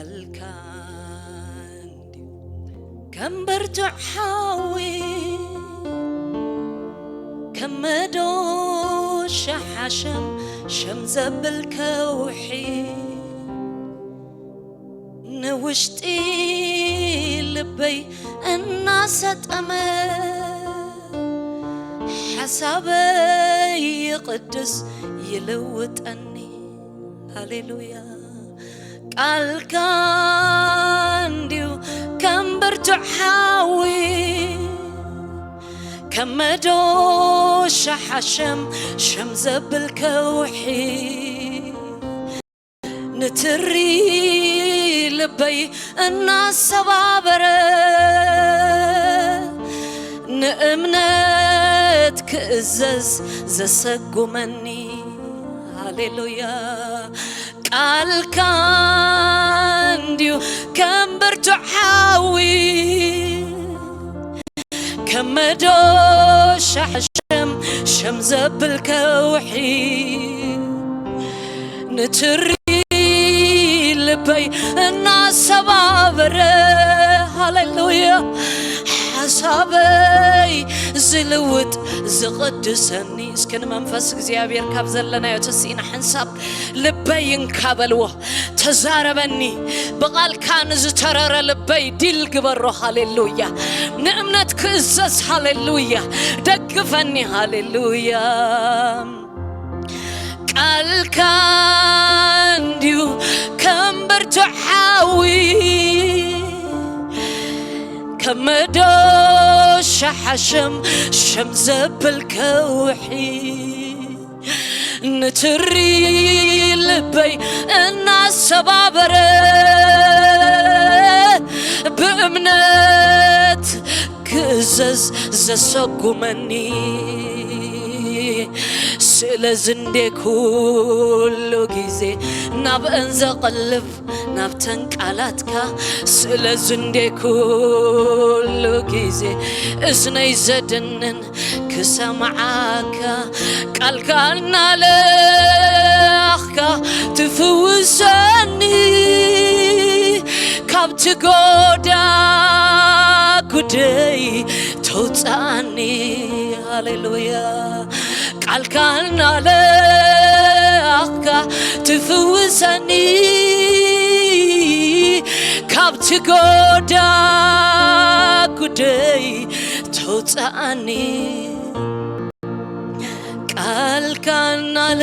ቃልካ እንዲዩ ከም ብርቱዕ ሓዊ፣ ከም መዶሻ ሓሸም ሸም ዘብል ከውሒ፣ ንውሽጢ ልበይ እናሰጠመ፣ ሓሳበይ ይቕድስ ይልውጠኒ። ሃሌሉያ። ቃልካ እንዲዩ ከም ብርቱዕ ሓዊ፣ ከም መዶሻ ሓሸም ሸም ዘብል ከውሒ፣ ንትሪ ልበይ እናሰባበረ፣ ንእምነት ክእዘዝ ዘሰጉመኒ። ሃሌሉያ። ቃልካ እንዲዩ ከም ብርቱዕ ሓዊ፣ ከም መዶሻ ሓሸም ሸም ዘብል ከውሒ፣ ንትሪ ልበይ እናሰባበረ፣ ሃሌሉያ፣ ሓሳበይ ዝልውጥ ዝቕድሰኒ። እስኪ ንመንፈስ እግዚኣብሔር ካብ ዘለናዮ ተስኢና ሓንሳብ ልበይ እንካ በልዎ። ተዛረበኒ፣ ብቓልካ ንዝተረረ ልበይ ዲል ግበሮ። ሃሌሉያ። ንእምነት ክእዘዝ። ሃሌሉያ። ደግፈኒ። ሃሌሉያ። ቃልካ እንዲዩ ከም ብርቱዕ ሓዊ፣ ከም መዶሻ ሓሸም ሸም ዘብል ከውሒ፣ ንትሪ ልበይ እናሰባበረ፣ ብእምነት ክእዘዝ ዘሰጉመኒ። ስለዚ እንዴ ኩሉ ግዜ ናብአን ዘቕልብ ናብተን ቃላትካ፣ ስለዚ እንዴ ኩሉ ግዜ እዝነይ ዘድንን ክሰምዓካ፣ ቃልካ እናለኣኽካ ትፍውሰኒ፣ ካብቲ ጎዳ ጉደይ ተውፅኣኒ። ሃሌሉያ። ቃልካ እናለኣኽካ ትፍውሰኒ፣ ካብቲ ጎዳ ጉደይ ተውፅኣኒ። ቃልካ እናለኣኽካ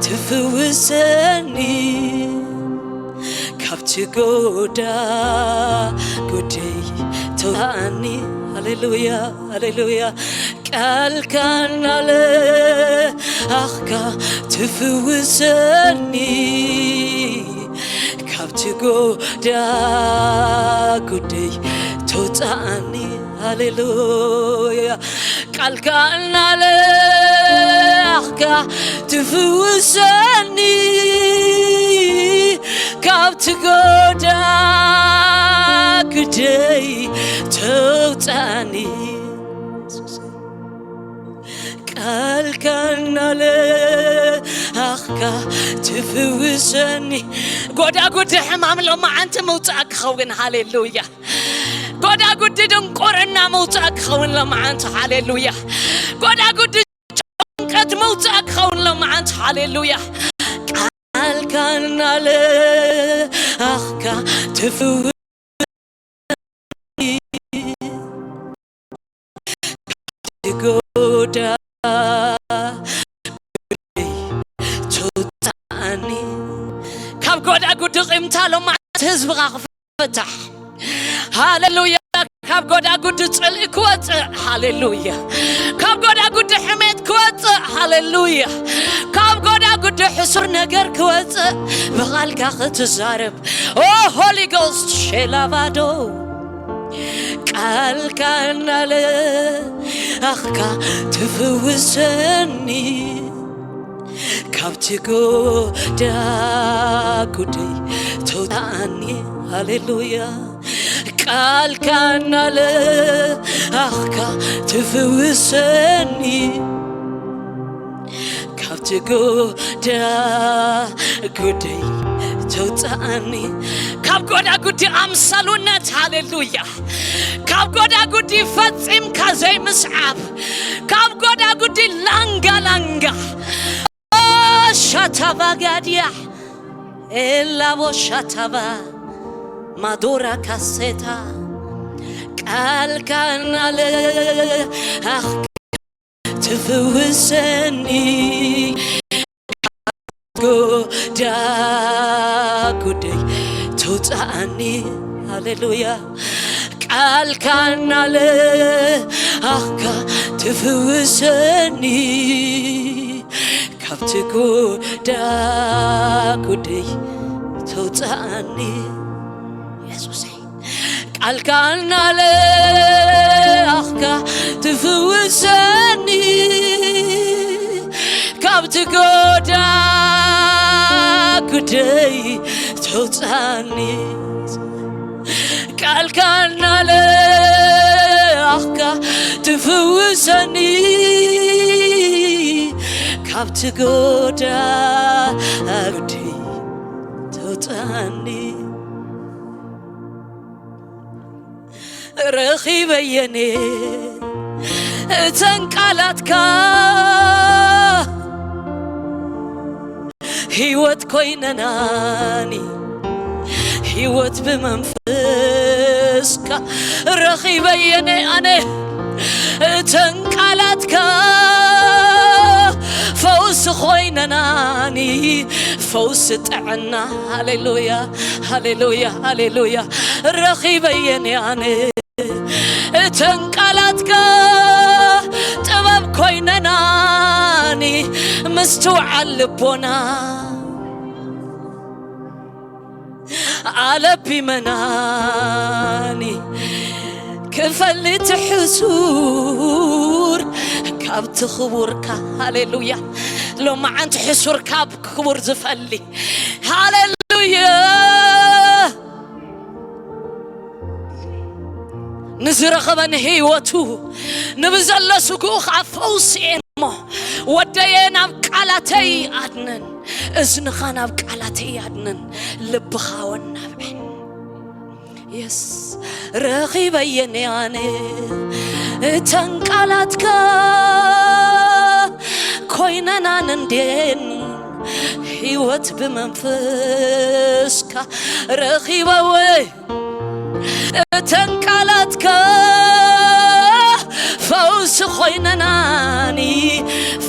ትፍውሰኒ፣ ካብቲ ጎዳ ጉደይ ተውፅኣኒ። ሃሌሉያ፣ ሃሌሉያ። ቃልካ እናለኣኽካ ትፍውሰኒ፣ ካብቲ ጎዳ ጉደይ ተውፅኣኒ። ሃሌሉያ። ቃልካ እናለኣኽካ ትፍውሰኒ፣ ካብቲ ጎዳ ጉደይ ተውፅኣኒ። ቃልካ እናለኣኽካ ትፍውሰኒ። ጎዳጉዲ ሕማም ሎማዓንቲ ምውፃእ ክኸውን። ሃሌሉያ። ጎዳጉዲ ድንቁርና ምውፃእ ክኸውን ሎማዓንቲ። ሃሌሉያ። ጎዳጉዲ ጭንቀት ምውፃእ ክኸውን ሎማዓንቲ። ሃሌሉያ። ቃልካ እናለኣኽካ ትፍውሰኒ፣ ጎዳ ተውፅኣኒ። ካብ ጎዳ ጉዲ ቂምታ ሎማዓንቲ ህዝብኻ ክፍታሕ። ሃሌሉያ። ካብ ጎዳ ጉዲ ፅልኢ ክወፅእ። ሃሌሉያ። ካብ ጎዳ ጉዲ ሕሜት ክወፅእ። ሃሌሉያ። ካብ ጎዳ ጉዲ ሕሱር ነገር ክወፅእ፣ ብቓልካ ክትዛረብ። ኦ ሆሊ ጎስት ሼላባዶ፣ ቃልካ እናለኣኽካ ትፍውሰኒ፣ ካብቲ ጎዳ ጉደይ ተውፅኣኒ። ሃሌሉያ። ቃልካ እናለኣኽካ ትፍውሰኒ፣ ካብቲ ጎዳ ጉደይ ተውፅኣኒ ካብ ጎዳጉዲ ኣምሳሉነት። ሃሌሉያ። ካብ ጎዳጉዲ ፈፂምካ ዘይምስዓብ፣ ካብ ጎዳጉዲ ላንጋ ላንጋ። ሻታባ ጋድያ ኤላቦ ሻታባ ማዶራ ካሴታ ቃልካ እናለኣኽ ትፍውሰኒ ጎዳ ጉደይ ተውፅኣኒ። ሃሌሉያ። ቃልካ እናለኣኽካ ትፍውሰኒ ካብቲ ጎዳ ጉደይ ተውፅኣኒ። የሱሰይ ቃልካ እናለኣኽካ ትፍውሰኒ ካብቲ ጎዳ ጉደይ ተውፅኣኒ። ቃልካ እናለኣኽካ ትፍውሰኒ ካብቲ ጎዳ ጉደይ ተውፅኣኒ። ረኺበየኔ እተን ቃላትካ ህይወት ኮይነናኒ ህይወት ብመንፈስካ ረኺበየኔ ኣነ እተን ቃላትካ ፈውስ ኮይነናኒ ፈውስ ጥዕና። ሃሌሉያ፣ ሃሌሉያ፣ ሃሌሉያ። ረኺበየኔ ኣነ እተን ቃላትካ ጥበብ ኮይነናኒ ምስትውዓል ልቦና ኣለቢመናኒ ክፈልጥ ሕሱር ካብቲ ክቡርካ። ሃሌሉያ። ሎማዓንቲ ሕሱር ካብ ክቡር ዝፈሊ። ሃሌሉያ። ንዝረኸበ ንህይወቱ ንብዘሎ ስግኡ ኸዓ ፈውሲ እየ እሞ ወደየ ናብ ቃላተይ ኣድነን እዝንኻ ናብ ቃላተይ ኣድነን ልብኻ ወናብዐን። የስ ረኺበየን ኣነ እተን ቃላትካ ኮይነናን እንዴን ህይወት ብመንፈስካ ረኺበወ እተን ቃላትካ ፈውሲ ኮይነናኒ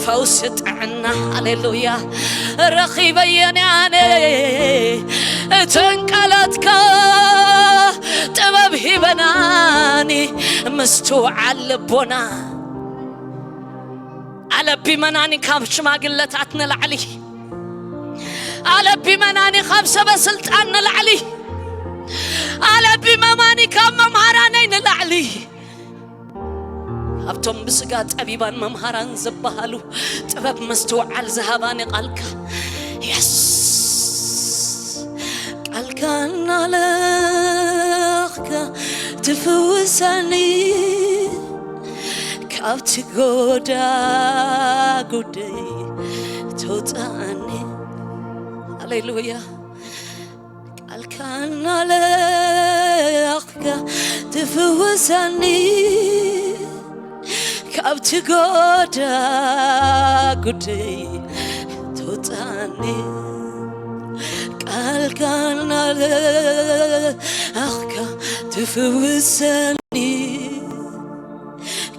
ፈውሲ ጥዕና። ሃሌሉያ። ረኺበየን ኣነ እተን ቃላትካ ጥበብ ሂበናኒ ምስትውዓል ልቦና ኣለቢመናኒ ካብ ሽማግለታት ንላዕሊ ኣለቢመናኒ ካብ ሰበ ስልጣን ንላዕሊ ኣለቢመማኒ ካብ መምሃራነይ ንላዕሊ ኣብቶም ብስጋ ጠቢባን መምሃራን ዝበሃሉ ጥበብ መስትውዓል ዝሃባኒ ቃልካ የስ ቃልካ እናለኽካ ትፍውሰኒ ካብቲ ጎዳ ጉደይ ተውፅኣኒ። ሃሌሉያ። ቃልካ እናለኣኽካ ትፍውሰኒ ካብቲ ጎዳ ጉደይ ተውፅኣኒ። ቃልካ እናለኣኽካ ትፍውሰኒ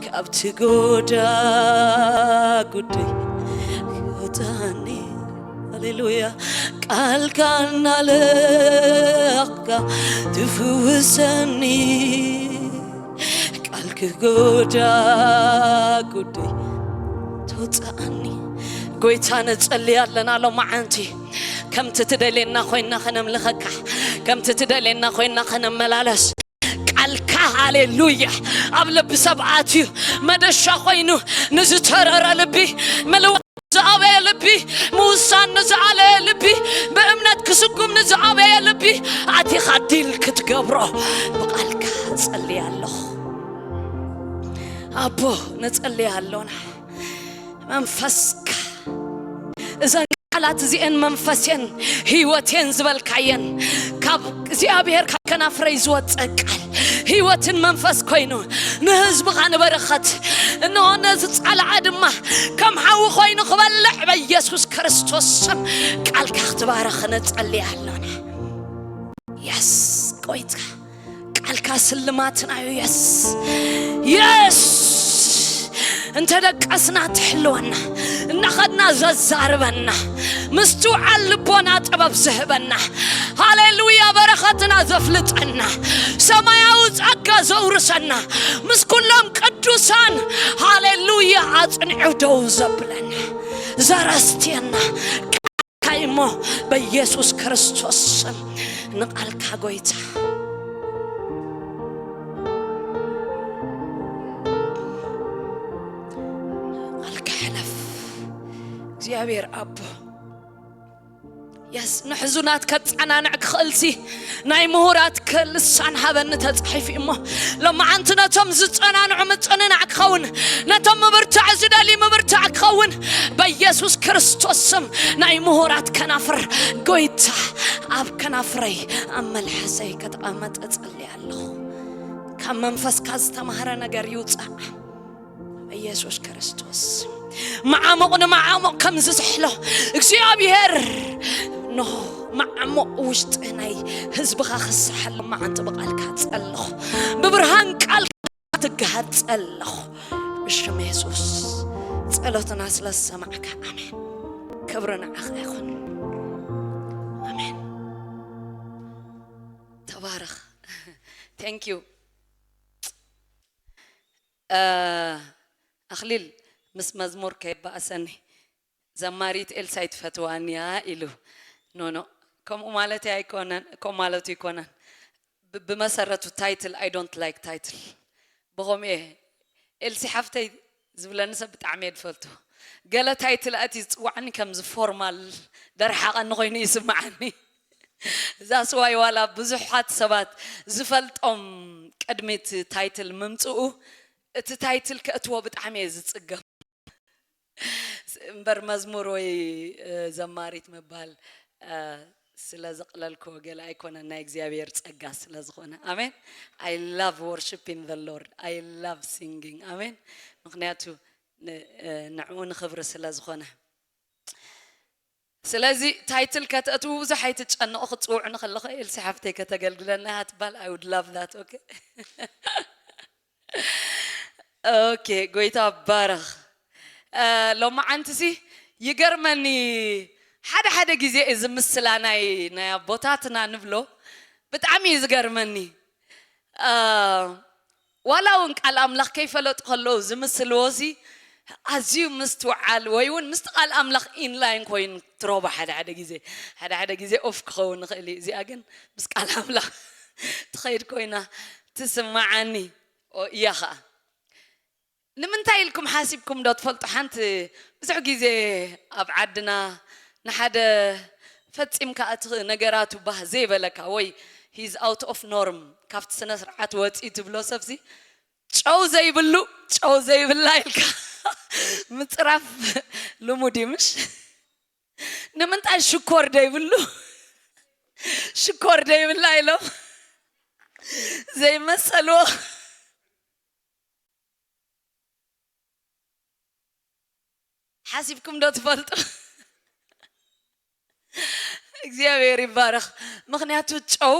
ካብቲ ጎዳ ጉደይ ተውፅኣኒ። ሃሌሉያ። ቃልካ እናለኣኽካ ትፍውሰኒ ቃልክ ጎዳ ጉደይ ተውፅኣኒ። ጎይታ ነጸሊ ኣለና ሎማዓንቲ ከምቲ ትደልየና ኮይና ከነምልኸካ ከምቲ ትደልየና ኮይና ከነመላለስ ቃልካ ሃሌሉያ ኣብ ልቢ ሰብ ኣትዩ መደሻ ኮይኑ ንዝተረረ ልቢ ምልዋጥ ዝኣበየ ልቢ ምውሳን ንዝኣለየ ልቢ ብእምነት ክስጉም ንዝኣበየ ልቢ ኣቲኻ ዲል ክትገብሮ ብቃልካ ጸልየ ኣለኹ ኣቦ ነጸልየ ኣሎና መንፈስካ እዘን ቃላት እዚኤን መንፈሴን ህይወቴን ዝበልካየን ካብ እግዚኣብሔር ካብ ከናፍረይ ዝወፀ ቃል ህይወትን መንፈስ ኮይኑ ንህዝብኻ ንበረኸት እንሆ ነዚ ጻልዓ ድማ ከም ሓዊ ኮይኑ ክበልዕ በኢየሱስ ክርስቶስ ስም ቃልካ ክትባረኽ ንጸልይ ኣሎና። የስ ጎይታ ቃልካ ስልማትና እዩ። የስ የስ እንተ ደቀስና ትሕልወና እናኸድና ዘዛርበና ምስትውዓል ልቦና ጥበብ ዝህበና ሃሌሉያ በረኸትና ዘፍልጠና ሰማያዊ ጸጋ ዘውርሰና ምስ ኩሎም ቅዱሳን ሃሌሉያ ኣጽኒዑ ደው ዘብለና ዘረስትየና ቃልካ እሞ በኢየሱስ ክርስቶስ ስም ንቃልካ ጎይታ ቃልካ ሕለፍ እግዚኣብሔር ኣቦ የስ ንሕዙናት ከጸናንዕ ክኽእልሲ ናይ ምሁራት ከልሳን ሃበኒ ተጻሒፉ እሞ ሎማዓንቲ ነቶም ዝጸናንዑ ምጽንናዕ ክኸውን ነቶም ምብርታዕ ዝደሊ ምብርታዕ ክኸውን በኢየሱስ ክርስቶስ ስም ናይ ምሁራት ከናፍር ጎይታ ኣብ ከናፍረይ ኣብ መልሐሰይ ከተቐመጠ ጸልየ ኣለኹ ካብ መንፈስካ ዝተማህረ ነገር ይውጻእ ኢየሱስ ክርስቶስ መዓሙቕ ንመዓሙቕ ከም ዝስሕሎ እግዚኣብሔር ኖ መዓሙቕ ውሽጢ ናይ ህዝብኻ ክስሓሎ መዓንቲ ብቃልካ ጸለኹ ብብርሃን ቃል ትግሃድ ጸለኹ ብሽም የሱስ ጸሎትና ስለ ዝሰማዕካ ኣሜን ክብሪ ንዓኻ ይኹን ኣሜን ተባረኽ thank you ኣኽሊል ምስ መዝሙር ከይበኣሰኒ ዘማሪት ኤልሳ ኣይትፈትዋንያ ኢሉ ኖኖ ከምኡ ማለት ኣይኮነን ከምኡ ማለቱ ይኮነን ብመሰረቱ title I don't like title ብኸምኡ እየ ኤልሲ ሓፍተይ ዝብለኒ ሰብ ብጣዕሚ እየ ዝፈልቶ ገለ title ኣቲ ዝፅዋዕኒ ከምዚ formal ደርሓቐኒ ኮይኑ ይስምዓኒ እዛ ስዋይ ዋላ ብዙሓት ሰባት ዝፈልጦም ቅድሚ እቲ title ምምፅኡ እቲ title ከእትዎ ብጣዕሚ እየ ዝፅገም እምበር መዝሙር ወይ ዘማሪት ምባል ስለ ዘቕለልክዎ ገለ ኣይኮነን ናይ እግዚኣብሔር ጸጋ ስለ ዝኾነ ኣሜን I love worshiping the Lord I love singing ኣሜን ምክንያቱ ንዕኡ ንኽብሪ ስለ ዝኾነ ስለዚ title ከተእትዉ ብዙሕ ኣይትጨነቑ ክትፅውዑ ንከለኹ ኤልሲ ሓፍተይ ከተገልግለና እያ ትባል I would love that okay okay ጎይታ ባረኽ ሎማዓንትሲ ይገርመኒ ሓደ ሓደ ግዜ እዚ ምስላ ናይ ናይ ኣቦታትና ንብሎ ብጣዕሚ እዩ ዝገርመኒ ዋላ እውን ቃል ኣምላኽ ከይፈለጡ ከለዉ ዝምስልዎ ሲ ኣዝዩ ምስትውዓል ወይ እውን ምስቲ ቃል ኣምላኽ ኢንላይን ኮይኑ ትረኽቦ ሓደ ሓደ ግዜ ሓደ ሓደ ግዜ ኦፍ ክኸውን ንኽእል እዩ እዚኣ ግን ምስ ቃል ኣምላኽ ትኸይድ ኮይና ትስምዓኒ እያ ኸዓ ንምንታይ ኢልኩም ሓሲብኩም ዶ ትፈልጡ ሓንቲ ብዙሕ ግዜ ኣብ ዓድና ንሓደ ፈጺምካ እቲ ነገራቱ ባህ ዘይበለካ ወይ he's out of norm ካብቲ ስነ ስርዓት ወፂኡ ትብሎ ሰብሲ ጨው ዘይብሉ ጨው ዘይብላ ኢልካ ምፅራፍ ልሙድ እዩ ምሽ ንምንታይ ሽኮር ዘይብሉ ሽኮር ዘይብላ ኢሎም ዘይመሰልዎ ሓሲብኩም ዶ ትፈልጡ እግዚኣብሔር ይባረኽ ምክንያቱ ጨው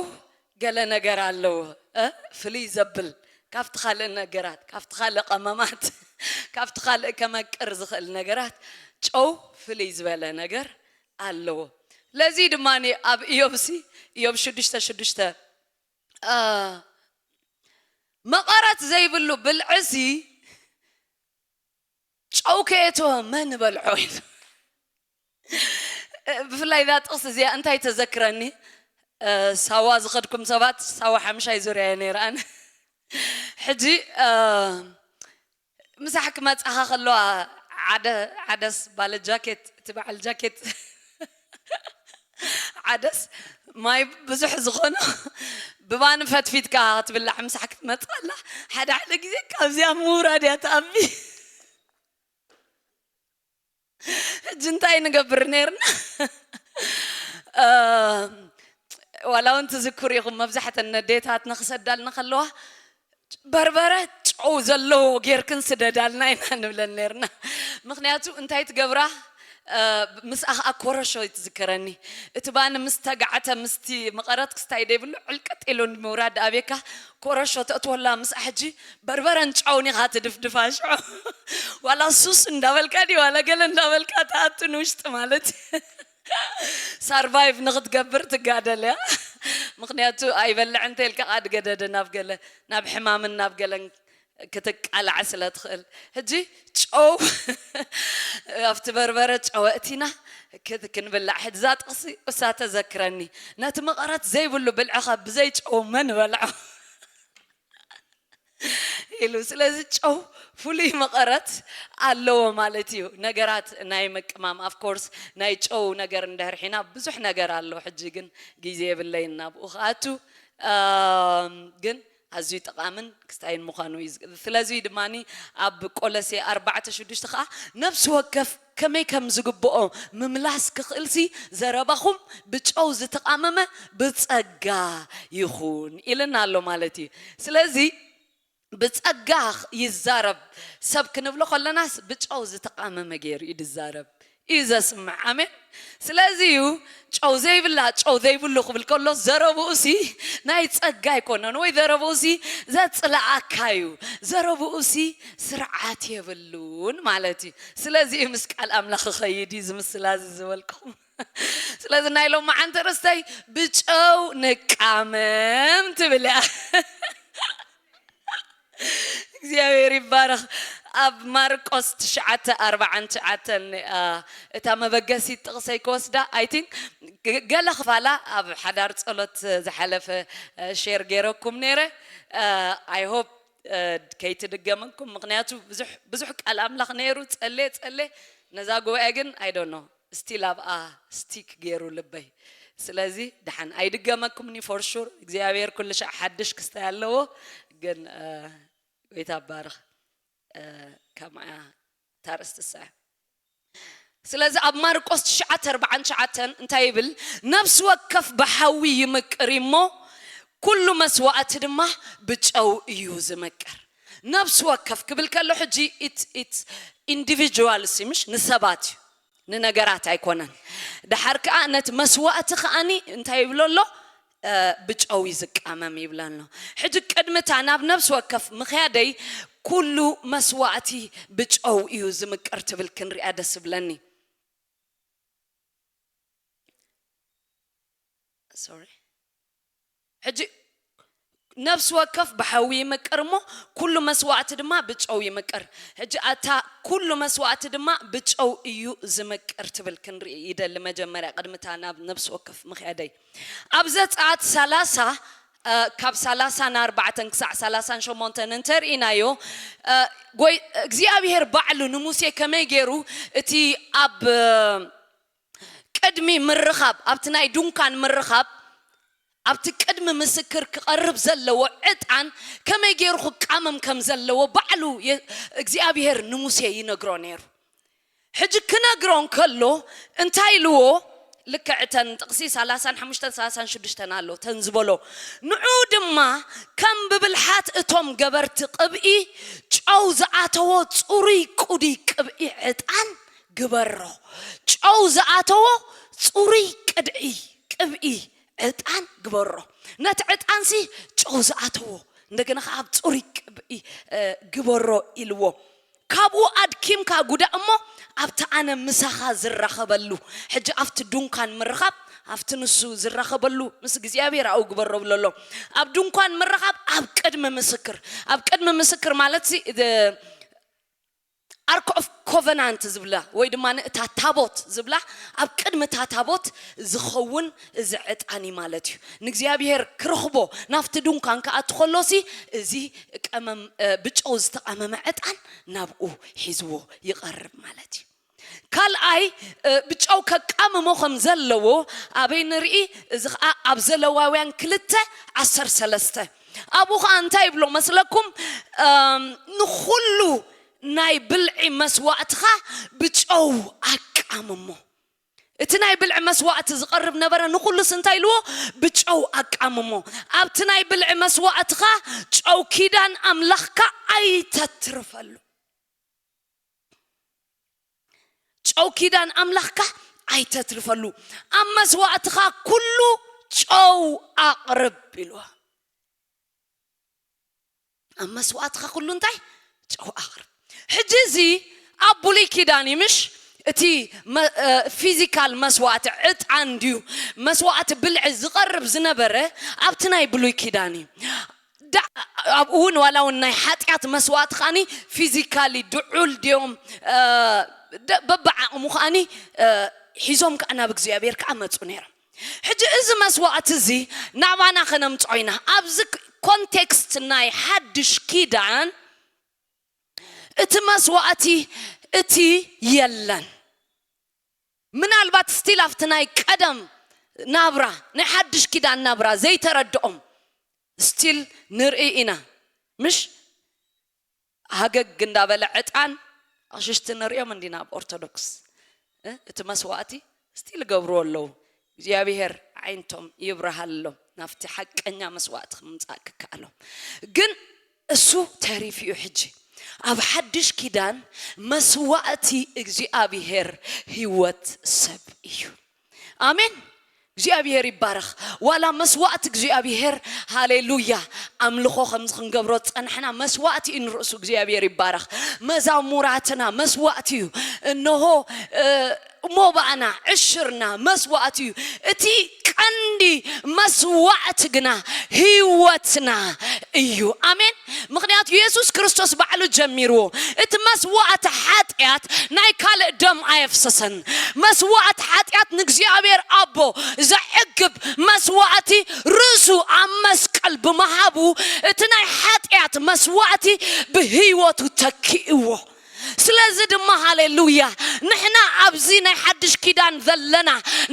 ገለ ነገር ኣለዎ ፍልይ ዘብል ካብቲ ካልእ ነገራት ካብቲ ካልእ ቀመማት ካብቲ ካልእ ከመቅር ዝኽእል ነገራት ጨው ፍልይ ዝበለ ነገር ኣለዎ ለዚ ድማ ኣብ ኢዮብሲ ኢዮብ ሽዱሽተ ሽዱሽተ መቐረት ዘይብሉ ብልዕሲ ጨው ከየተወ መን በልዖ ኢሉ ብፍላይ እዛ ጥቕሲ እዚኣ እንታይ ተዘክረኒ ሳዋ ዝኸድኩም ሰባት ሳዋ ሓምሻይ ዙርያ እየ ነይረ ኣነ ሕጂ ምሳሕ ክመፅኻ ከለዋ ዓደ ዓደስ ባለ ጃኬት እቲ በዓል ጃኬት ዓደስ ማይ ብዙሕ ዝኾኖ ብባኒ ፈትፊትካ ክትብላዕ ምሳሕ ክትመፅእ ኣላ ሓደ ሓደ ግዜ ካብዚኣ ምውራድ እያ ትኣቢ ሕጂ እንታይ ንገብር ነርና? ዋላ እውን ትዝክሩ ኢኹም፣ መብዛሕተን ነዴታት ንክሰዳልና ከለዋ በርበረ ጨው ዘለዎ ጌርክን ስደዳልና ኢና ንብለን ነርና። ምክንያቱ እንታይ ትገብራ? ምስኣ ከዓ ኮረሾ ትዝከረኒ። እቲ ባኒ ምስ ተጋዕተ ምስቲ መቐረት ክስታይ ደይብሉ ዕልቅጥ ኢሉ ንምውራድ ኣብካ ኮረሾ ተእትወላ። ምስኣ ሕጂ በርበረን ጨውን ኢኻ ትድፍድፋ ሽዑ። ዋላ ሱስ እንዳበልካ ድዩ ዋላ ገለ እንዳበልካ ትኣቱ ንውሽጢ ማለት እዩ። ሳርቫይቭ ንክትገብር ትጋደል እያ። ምክንያቱ ኣይበልዕ እንተ ኢልካ ቃድ ገደደ ናብ ገለ ናብ ሕማምን ናብ ገለን ክትቃላዕ ስለ ትኽእል። ሕጂ ጨው ኣብቲ በርበረ ጨወእቲና ክንብላዕ ሕድዛ ጥቕሲ እሳ ተዘክረኒ። ነቲ መቐረት ዘይብሉ ብልዕኸ ብዘይ ጨው መን በልዖ? ኢሉ። ስለዚ ጨው ፍሉይ መቐረት ኣለዎ ማለት እዩ። ነገራት ናይ ምቅማም ኣፍኮርስ ናይ ጨው ነገር እንድሕር ሒና ብዙሕ ነገር ኣሎ። ሕጂ ግን ግዜ የብለይን ናብኡ ክኣቱ። ግን ኣዝዩ ጠቓምን ክስታይን ምዃኑ እዩ። ስለዚ ድማ ኣብ ቆለሴ ኣርባዕተ ሽዱሽተ ከዓ ነፍሲ ወከፍ ከመይ ከም ዝግብኦ ምምላስ ክኽእልሲ ዘረባኹም ብጨው ዝተቓመመ ብጸጋ ይኹን ኢልና ኣሎ ማለት እዩ። ስለዚ ብጸጋ ይዛረብ ሰብ ክንብሎ ከለናስ ብጨው ዝተቓመመ ገይሩ እዩ ዝዛረብ እዩ ዘስምዕ። ኣሜን። ስለዚ እዩ ጨው ዘይብላ ጨው ዘይብሉ ክብል ከሎ ዘረብኡሲ ናይ ጸጋ ኣይኮነን ወይ ዘረብኡሲ ዘጽልኣካ እዩ። ዘረብኡሲ ስርዓት የብሉን ማለት እዩ። ስለዚ እዩ ምስ ቃል ኣምላኽ ኸይድ እዩ ዝምስላ እዚ ዝበልኩም። ስለዚ ናይ ሎማዓንቲ ርእስተይ ብጨው ንቃመም ትብል እያ። እግዚኣብሔር ይባረኽ። ኣብ ማርቆስ ትሽዓተ ኣርባዓን ትሽዓተን እታ መበገሲት ጥቕሰይ ክወስዳ ኣይ ቲንክ ገለ ክፋላ ኣብ ሓዳር ጸሎት ዝሓለፈ ሼር ገይረኩም ነይረ። ኣይ ሆፕ ከይትድገመኩም፣ ምክንያቱ ብዙሕ ብዙሕ ቃል ኣምላኽ ነይሩ። ጸሌ ጸሌ ነዛ ጉባኤ ግን ኣይ ዶንት ኖ ስቲል ኣብኣ ስቲክ ገይሩ ልበይ። ስለዚ ደሓን ኣይድገመኩምኒ ፎር ሹር። እግዚኣብሔር ኩሉ ሻዕ ሓድሽ ክስታይ ኣለዎ። ግን ጎይታ ባርኽ። ከምኣ ታርእስቲ ሰ ስለዚ ኣብ ማርቆስ ትሽዓተ ኣርባዓን ትሽዓተን እንታይ ይብል? ነፍሲ ወከፍ ብሓዊ ይምቅር እሞ ኩሉ መስዋእቲ ድማ ብጨው እዩ ዝምቅር። ነፍሲ ወከፍ ክብል ከሎ ሕጂ ኢንዲቪጁዋልስ ምሽ ንሰባት እዩ፣ ንነገራት ኣይኮነን። ድሓር ከዓ ነቲ መስዋእቲ ከዓኒ እንታይ ይብሎ ኣሎ? ብጨው እዩ ዝቃመም ይብለና። ሕጂ ቅድምታ ናብ ነፍሲ ወከፍ ምኽያደይ ኩሉ መስዋእቲ ብጨው እዩ ዝምቅር ትብል ክንሪኣ ደስ ይብለኒ። ሶሪ። ሕጂ ነፍሲ ወከፍ ብሓዊ ይምቅር እሞ ኩሉ መስዋእቲ ድማ ብጨው ይምቅር። ሕጂ ኣታ ኩሉ መስዋእቲ ድማ ብጨው እዩ ዝምቅር ትብል ክንርኢ ይደሊ። መጀመርያ ቅድምታ ናብ ነፍሲ ወከፍ ምኽያደይ ኣብ ዘጸኣት ሰላሳ ካብ ሰላሳ ንኣርባዕተን ክሳዕ ሰላሳን ሸሞንተን እንተርኢናዮ፣ እግዚኣብሔር ባዕሉ ንሙሴ ከመይ ገይሩ እቲ ኣብ ቅድሚ ምርኻብ ኣብቲ ናይ ድንኳን ምርኻብ ኣብቲ ቅድሚ ምስክር ክቐርብ ዘለዎ ዕጣን ከመይ ገይሩ ክቃመም ከም ዘለዎ ባዕሉ እግዚኣብሔር ንሙሴ ይነግሮ ነይሩ። ሕጂ ክነግሮ እንከሎ እንታይ ኢልዎ? ልክዕ እተን ጥቕሲ ሰላሳን ሓሙሽተን ሰላሳን ሽዱሽተን ኣሎ ተን ዝበሎ፣ ንዑ ድማ ከም ብብልሓት እቶም ገበርቲ ቅብኢ ጨው ዝኣተዎ ጽሩይ ቅዱይ ቅብኢ ዕጣን ግበሮ። ጨው ዝኣተዎ ጽሩይ ቅድዒ ቅብኢ ዕጣን ግበሮ። ነቲ ዕጣንሲ ጨው ዝኣተዎ እንደገና ከዓ ኣብ ጽሩይ ቅብኢ ግበሮ ኢልዎ። ካብኡ ኣድኪምካ ጉዳእ እሞ ኣብቲ ኣነ ምሳኻ ዝራኸበሉ፣ ሕጂ ኣብቲ ድንኳን ምርኻብ ኣብቲ ንሱ ዝራኸበሉ ምስ እግዚኣብሔር ኣው ግበሮ ብሎ ኣሎ። ኣብ ድንኳን ምርኻብ ኣብ ቅድሚ ምስክር፣ ኣብ ቅድሚ ምስክር ማለት ኣርክ ኦፍ ኮቨናንት ዝብላ ወይ ድማ ንእታ ታቦት ዝብላ ኣብ ቅድሚ እታ ታቦት ዝኸውን እዚ ዕጣን እዩ ማለት እዩ። ንእግዚኣብሔር ክረኽቦ ናብቲ ድንኳን ክኣቱ ከሎሲ እዚ ቀመም ብጨው ዝተቐመመ ዕጣን ናብኡ ሒዝዎ ይቐርብ ማለት እዩ። ካልኣይ ብጨው ከቃምሞ ከም ዘለዎ ኣበይ ንርኢ? እዚ ከዓ ኣብ ዘለዋውያን ክልተ ዓሰርተ ሰለስተ ኣብኡ ከዓ እንታይ ይብሎ መስለኩም? ንኩሉ ናይ ብልዒ መስዋእትኻ ብጨው ኣቃምሞ። እቲ ናይ ብልዒ መስዋእቲ ዝቐርብ ነበረ፣ ንኹሉስ እንታይ ኢልዎ? ብጨው ኣቃምሞ። ኣብቲ ናይ ብልዒ መስዋእትኻ ጨው ኪዳን ኣምላኽካ ኣይተትርፈሉ። ጨው ኪዳን ኣምላኽካ ኣይተትርፈሉ። ኣብ መስዋእትኻ ኩሉ ጨው ኣቕርብ ኢልዋ። ኣብ መስዋእትኻ ኩሉ እንታይ? ጨው ኣቕርብ። ሕጂ እዚ ኣብ ብሉይ ኪዳን እዩ፣ ምሽ? እቲ መ-፣ እ፣ ፊዚካል መስዋእቲ ዕጣን ድዩ? መስዋእቲ ብልዒ ዝቐርብ ዝነበረ ኣብቲ ናይ ብሉይ ኪዳን እዩ። ዳ-፣ ኣብኡ እውን ዋላ እውን ናይ ሓጢኣት መስዋእቲ ከኣኒ ፊዚካሊ ድዑል ድዮም፣ እ፣ ደ-፣ በብዓቕሙ ከኣኒ፣ እ፣ ሒዞም ከኣ ናብ እግዚኣብሔር ከኣ መጹ ነይሮም። ሕጂ እዚ መስዋእቲ እዚ ናባና ከነምጽኦ ኢና። ኣብዚ ኮንቴክስት ናይ ሓድሽ ኪዳን እቲ መስዋእቲ እቲ የለን። ምናልባት ስቲል ኣብቲ ናይ ቀደም ናብራ፣ ናይ ሓድሽ ኪዳን ናብራ ዘይተረድኦም ስቲል ንርኢ ኢና። ምሽ? ሃገግ እንዳበለ ዕጣን ኣሽሽቲ ንሪኦም እንዲና ኣብ ኦርቶዶክስ። እ? እቲ መስዋእቲ ስቲል ገብርዎ ኣለዉ። እግዚኣብሔር ዓይነቶም ይብርሃሎም፣ ናብቲ ሓቀኛ መስዋእቲ ክምጻእ ክከኣሎም። ግን እሱ ተሪፉ እዩ። ሕጂ ኣብ ሓድሽ ኪዳን መስዋእቲ እግዚኣብሔር ህይወት ሰብ እዩ። ኣሜን። እግዚኣብሔር ይባረኽ። ዋላ መስዋእቲ እግዚኣብሔር፣ ሃሌሉያ፣ ኣምልኾ ከምዚ ክንገብሮ ዝጸናሕና መስዋእቲ እዩ ንርእሱ። እግዚኣብሔር ይባረኽ። መዛሙራትና መስዋእቲ እዩ። እንሆ፣ እ፣ ሞባእና፣ ዕሽርና መስዋእቲ እዩ። እቲ ቀንዲ መስዋእቲ ግና ህይወትና እዩ። ኣሜን። ምኽንያቱ የሱስ ክርስቶስ ባዕሉ ጀሚርዎ። እቲ መስዋእቲ ሓጢኣት ናይ ካልእ ደም ኣየፍሰሰን። መስዋእቲ ሓጢኣት ንእግዚኣብሔር ኣቦ ዘዕግብ መስዋእቲ ርእሱ ኣብ መስቀል ብምሃቡ እቲ ናይ ሓጢኣት መስዋእቲ ብህይወቱ ተኪእዎ። ስለዚ ድማ ሃሌሉያ፣ ንሕና ኣብዚ ናይ ሓድሽ ኪዳን ዘለና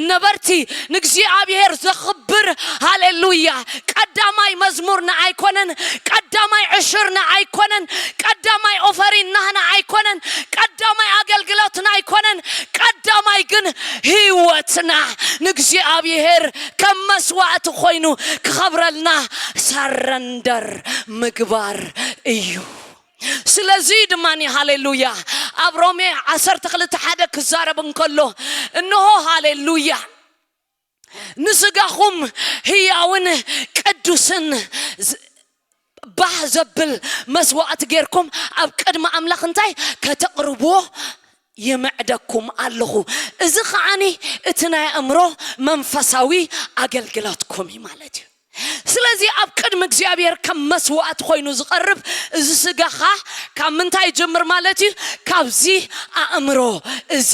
ነበርቲ ንእግዚኣብሔር ዘኽብር፣ ሃሌሉያ፣ ቀዳማይ መዝሙርና ኣይኮነን፣ ቀዳማይ ዕሽርና ኣይኮነን፣ ቀዳማይ ኦፈሪን ናህና ኣይኮነን፣ ቀዳማይ ኣገልግሎትና ኣይኮነን። ቀዳማይ ግን ህይወትና ንእግዚኣብሔር ከም መስዋእቲ ኮይኑ ክኸብረልና ሰረንደር ምግባር እዩ። ስለዚ ድማ ሃሌሉያ፣ ኣብ ሮሜ ዓሰርተ ክልተ ሓደ ክዛረብ እንከሎ፣ እንሆ ሃሌሉያ፣ ንስጋኹም ህያውን ቅዱስን ዝ-፣ ባህ ዘብል መስዋእቲ ጌርኩም ኣብ ቅድሚ ኣምላኽ እንታይ ከተቕርብዎ ይምዕደኩም ኣለኹ። እዚ ከዓኒ እቲ ናይ ኣእምሮ መንፈሳዊ ኣገልግሎትኩም እዩ ማለት እዩ። ስለዚ ኣብ ቅድሚ እግዚኣብሔር ከም መስዋእቲ ኮይኑ ዝቐርብ እዚ ስጋኻ ካብ ምንታይ ይጅምር ማለት እዩ? ካብዚ ኣእምሮ እዚ።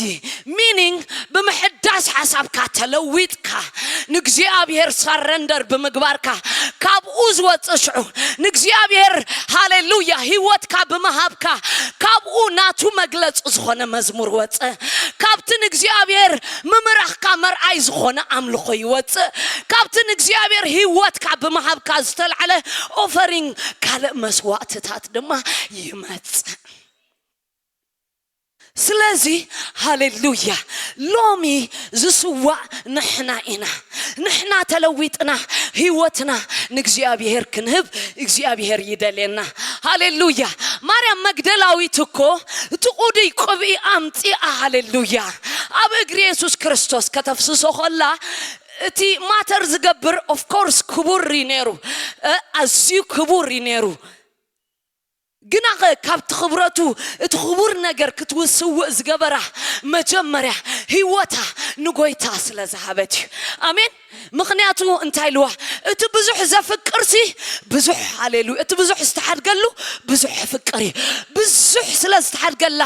ሚኒንግ ብምሕዳስ ሓሳብካ ተለዊጥካ ንእግዚኣብሔር ሰረንደር ብምግባርካ ካብኡ ዝወፅእ ሽዑ ንእግዚኣብሔር ሃሌሉያ ህይወትካ ብምሃብካ ካብኡ ናቱ መግለፂ ዝኾነ መዝሙር ወፀ። ካብቲ ንእግዚኣብሔር ምምራኽካ መርኣይ ዝኾነ ኣምልኾ ይወፅእ። ካብቲ ንእግዚኣብሔር ህይወትካ ብምሃብካ ዝተልዓለ ኦፈሪንግ ካልእ መስዋእትታት ድማ ይመፅእ። ስለዚ ሃሌሉያ ሎሚ ዝስዋእ ንሕና ኢና። ንሕና ተለዊጥና ህይወትና ንእግዚኣብሔር ክንህብ እግዚኣብሔር ይደልየና። ሃሌሉያ። ማርያም መግደላዊት እኮ እቲ ቁዱይ ቅብኢ ኣምፂኣ፣ ሃሌሉያ፣ ኣብ እግሪ የሱስ ክርስቶስ ከተፍስሶ ከላ እቲ ማተር ዝገብር ኦፍኮርስ ክቡር እዩ ነይሩ። እ፣ ኣዝዩ ክቡር እዩ ነይሩ። ግና ኸ ካብቲ ክብረቱ እቲ ክቡር ነገር ክትውስውእ ዝገበራ መጀመርያ ህይወታ ንጎይታ ስለ ዝሃበት እዩ። ኣሜን። ምኽንያቱ እንታይ ኢልዋ? እቲ ብዙሕ ዘፍቅር ሲ ብዙሕ፣ ሃሌሉያ፣ እቲ ብዙሕ ዝተሓድገሉ ብዙሕ ፍቅር እዩ። ብዙሕ ስለ ዝተሓድገላ፣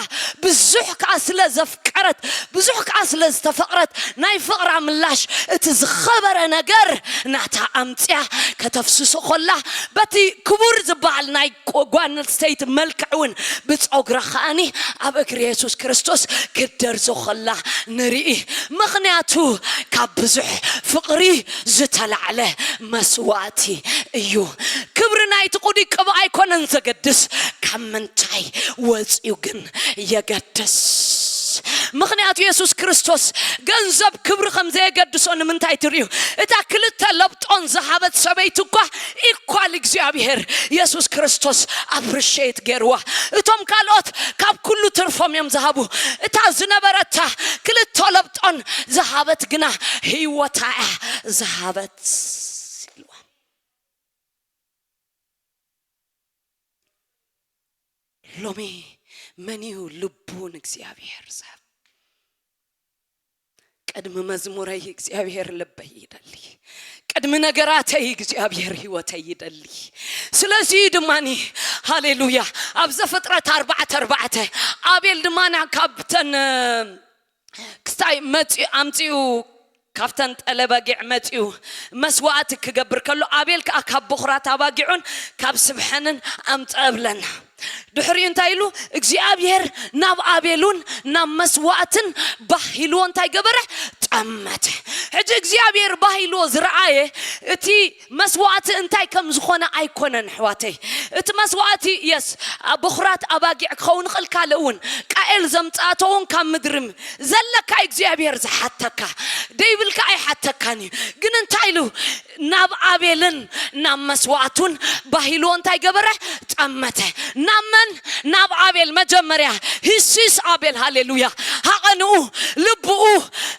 ብዙሕ ከዓ ስለ ዘፍቀረት፣ ብዙሕ ከዓ ስለ ዝተፈቅረት ናይ ፍቅራ ምላሽ እቲ ዝኸበረ ነገር ናታ ኣምፅያ ከተፍስሶ ከላ በቲ ክቡር ዝበሃል ናይ ቆ-፣ ጓል ኣንስተይቲ መልክዕ እውን ብፀጉራ ከኣኒ ኣብ እግሪ የሱስ ክርስቶስ ክደርዞ ከላ ንርኢ። ምኽንያቱ ካብ ብዙሕ ፍቅሪ ዝተላዕለ መስዋእቲ እዩ። ክብሪ ናይ ናይቲ ቅዱይ ቅብኣ ኣይኮነን ዘገድስ፣ ካብ ምንታይ ወፂኡ ግን የገድስ። ምኽንያቱ የሱስ ክርስቶስ ገንዘብ ክብሪ ከም ዘየገድሶ ንምንታይ ትርእዩ? እታ ክልተ ለብጦን ዝሃበት ሰበይቲ እኳ ኢኳል እግዚኣብሔር የሱስ ክርስቶስ ኣፕሪሼት ገይርዋ። እቶም ካልኦት ካብ ኩሉ ትርፎም እዮም ዝሃቡ። እታ ዝነበረታ ክልተ ለብጦን ዝሃበት ግና ህይወታ እያ ዝሃበት ኢልዋ። ሎሚ መን እዩ ልቡ ንእግዚኣብሔር ዝህብ? ቅድሚ መዝሙረይ እግዚኣብሔር ልበይ ይደሊ፣ ቅድሚ ነገራተይ እግዚኣብሔር ህይወተይ ይደሊ። ስለዚ ድማኒ ሃሌሉያ፣ ኣብ ዘፍጥረት ኣርባዕተ ኣርባዕተ ኣቤል ድማ ካብተን ክስታይ መፂኡ ኣምፂኡ ካብተን ጠለ በጊዕ መፂኡ መስዋእቲ ክገብር ከሎ፣ ኣቤል ከዓ ካብ በኹራት ኣባጊዑን ካብ ስብሐንን ኣምፀ እብለና። ድሕሪኡ እንታይ ኢሉ? እግዚኣብሔር ናብ ኣቤሉን ናብ መስዋእትን ባህ ኢልዎ እንታይ ገበረ? ጠመተ። ሕጂ እግዚኣብሔር ባህ ኢልዎ ዝረኣየ እቲ መስዋእቲ እንታይ ከም ዝኾነ ኣይኮነን ኣሕዋተይ። እቲ መስዋእቲ የስ በኹራት ኣባጊዕ ክኸውን ይኽእል፣ ካልእ እውን ቃኤል ዘምፅኣቶ እውን ካብ ምድሪ ዘለካ እግዚኣብሔር ዝሓተካ ደይብልካ ኣይሓተካን እዩ። ግን እንታይ ኢሉ? ናብ ኣቤልን ናብ መስዋእቱን ባህ ኢልዎ እንታይ ገበረ? ጠመተ። ናብ መን? ናብ ኣቤል። መጀመርያ ሂሲስ ኣቤል፣ ሃሌሉያ፣ ሃቐንኡ፣ ልብኡ፣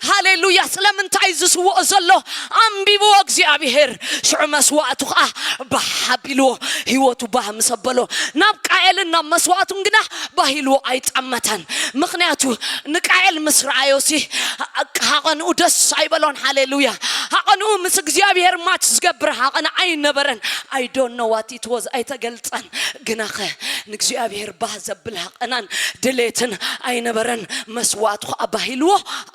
ሃሌሉያ፣ ስለምንታይ ዝስውኦ ዘሎ ኣንቢብዎ እግዚኣብሔር። ሽዑ መስዋእቱ ከዓ ባህ ኣቢልዎ፣ ህይወቱ ባህ ምስ ኣበሎ፣ ናብ ቃኤልን ናብ መስዋእቱን ግና ባህ ኢልዎ ኣይጠመተን። ምኽንያቱ ንቃኤል ምስ ረኣዮሲ ሃቐንኡ ደስ ኣይበሎን። ሃሌሉያ። ሃቐንኡ ምስ እግዚኣብሔር ማች ዝገብር ሃቐን ኣይነበረን። I don't know what it was፣ ኣይተገልጸን። ግናኸ ንእግዚኣብሔር ባህ ዘብል ሃቐናን ድሌትን ኣይነበረን። መስዋእቱ ከዓ ባህ ኢልዎ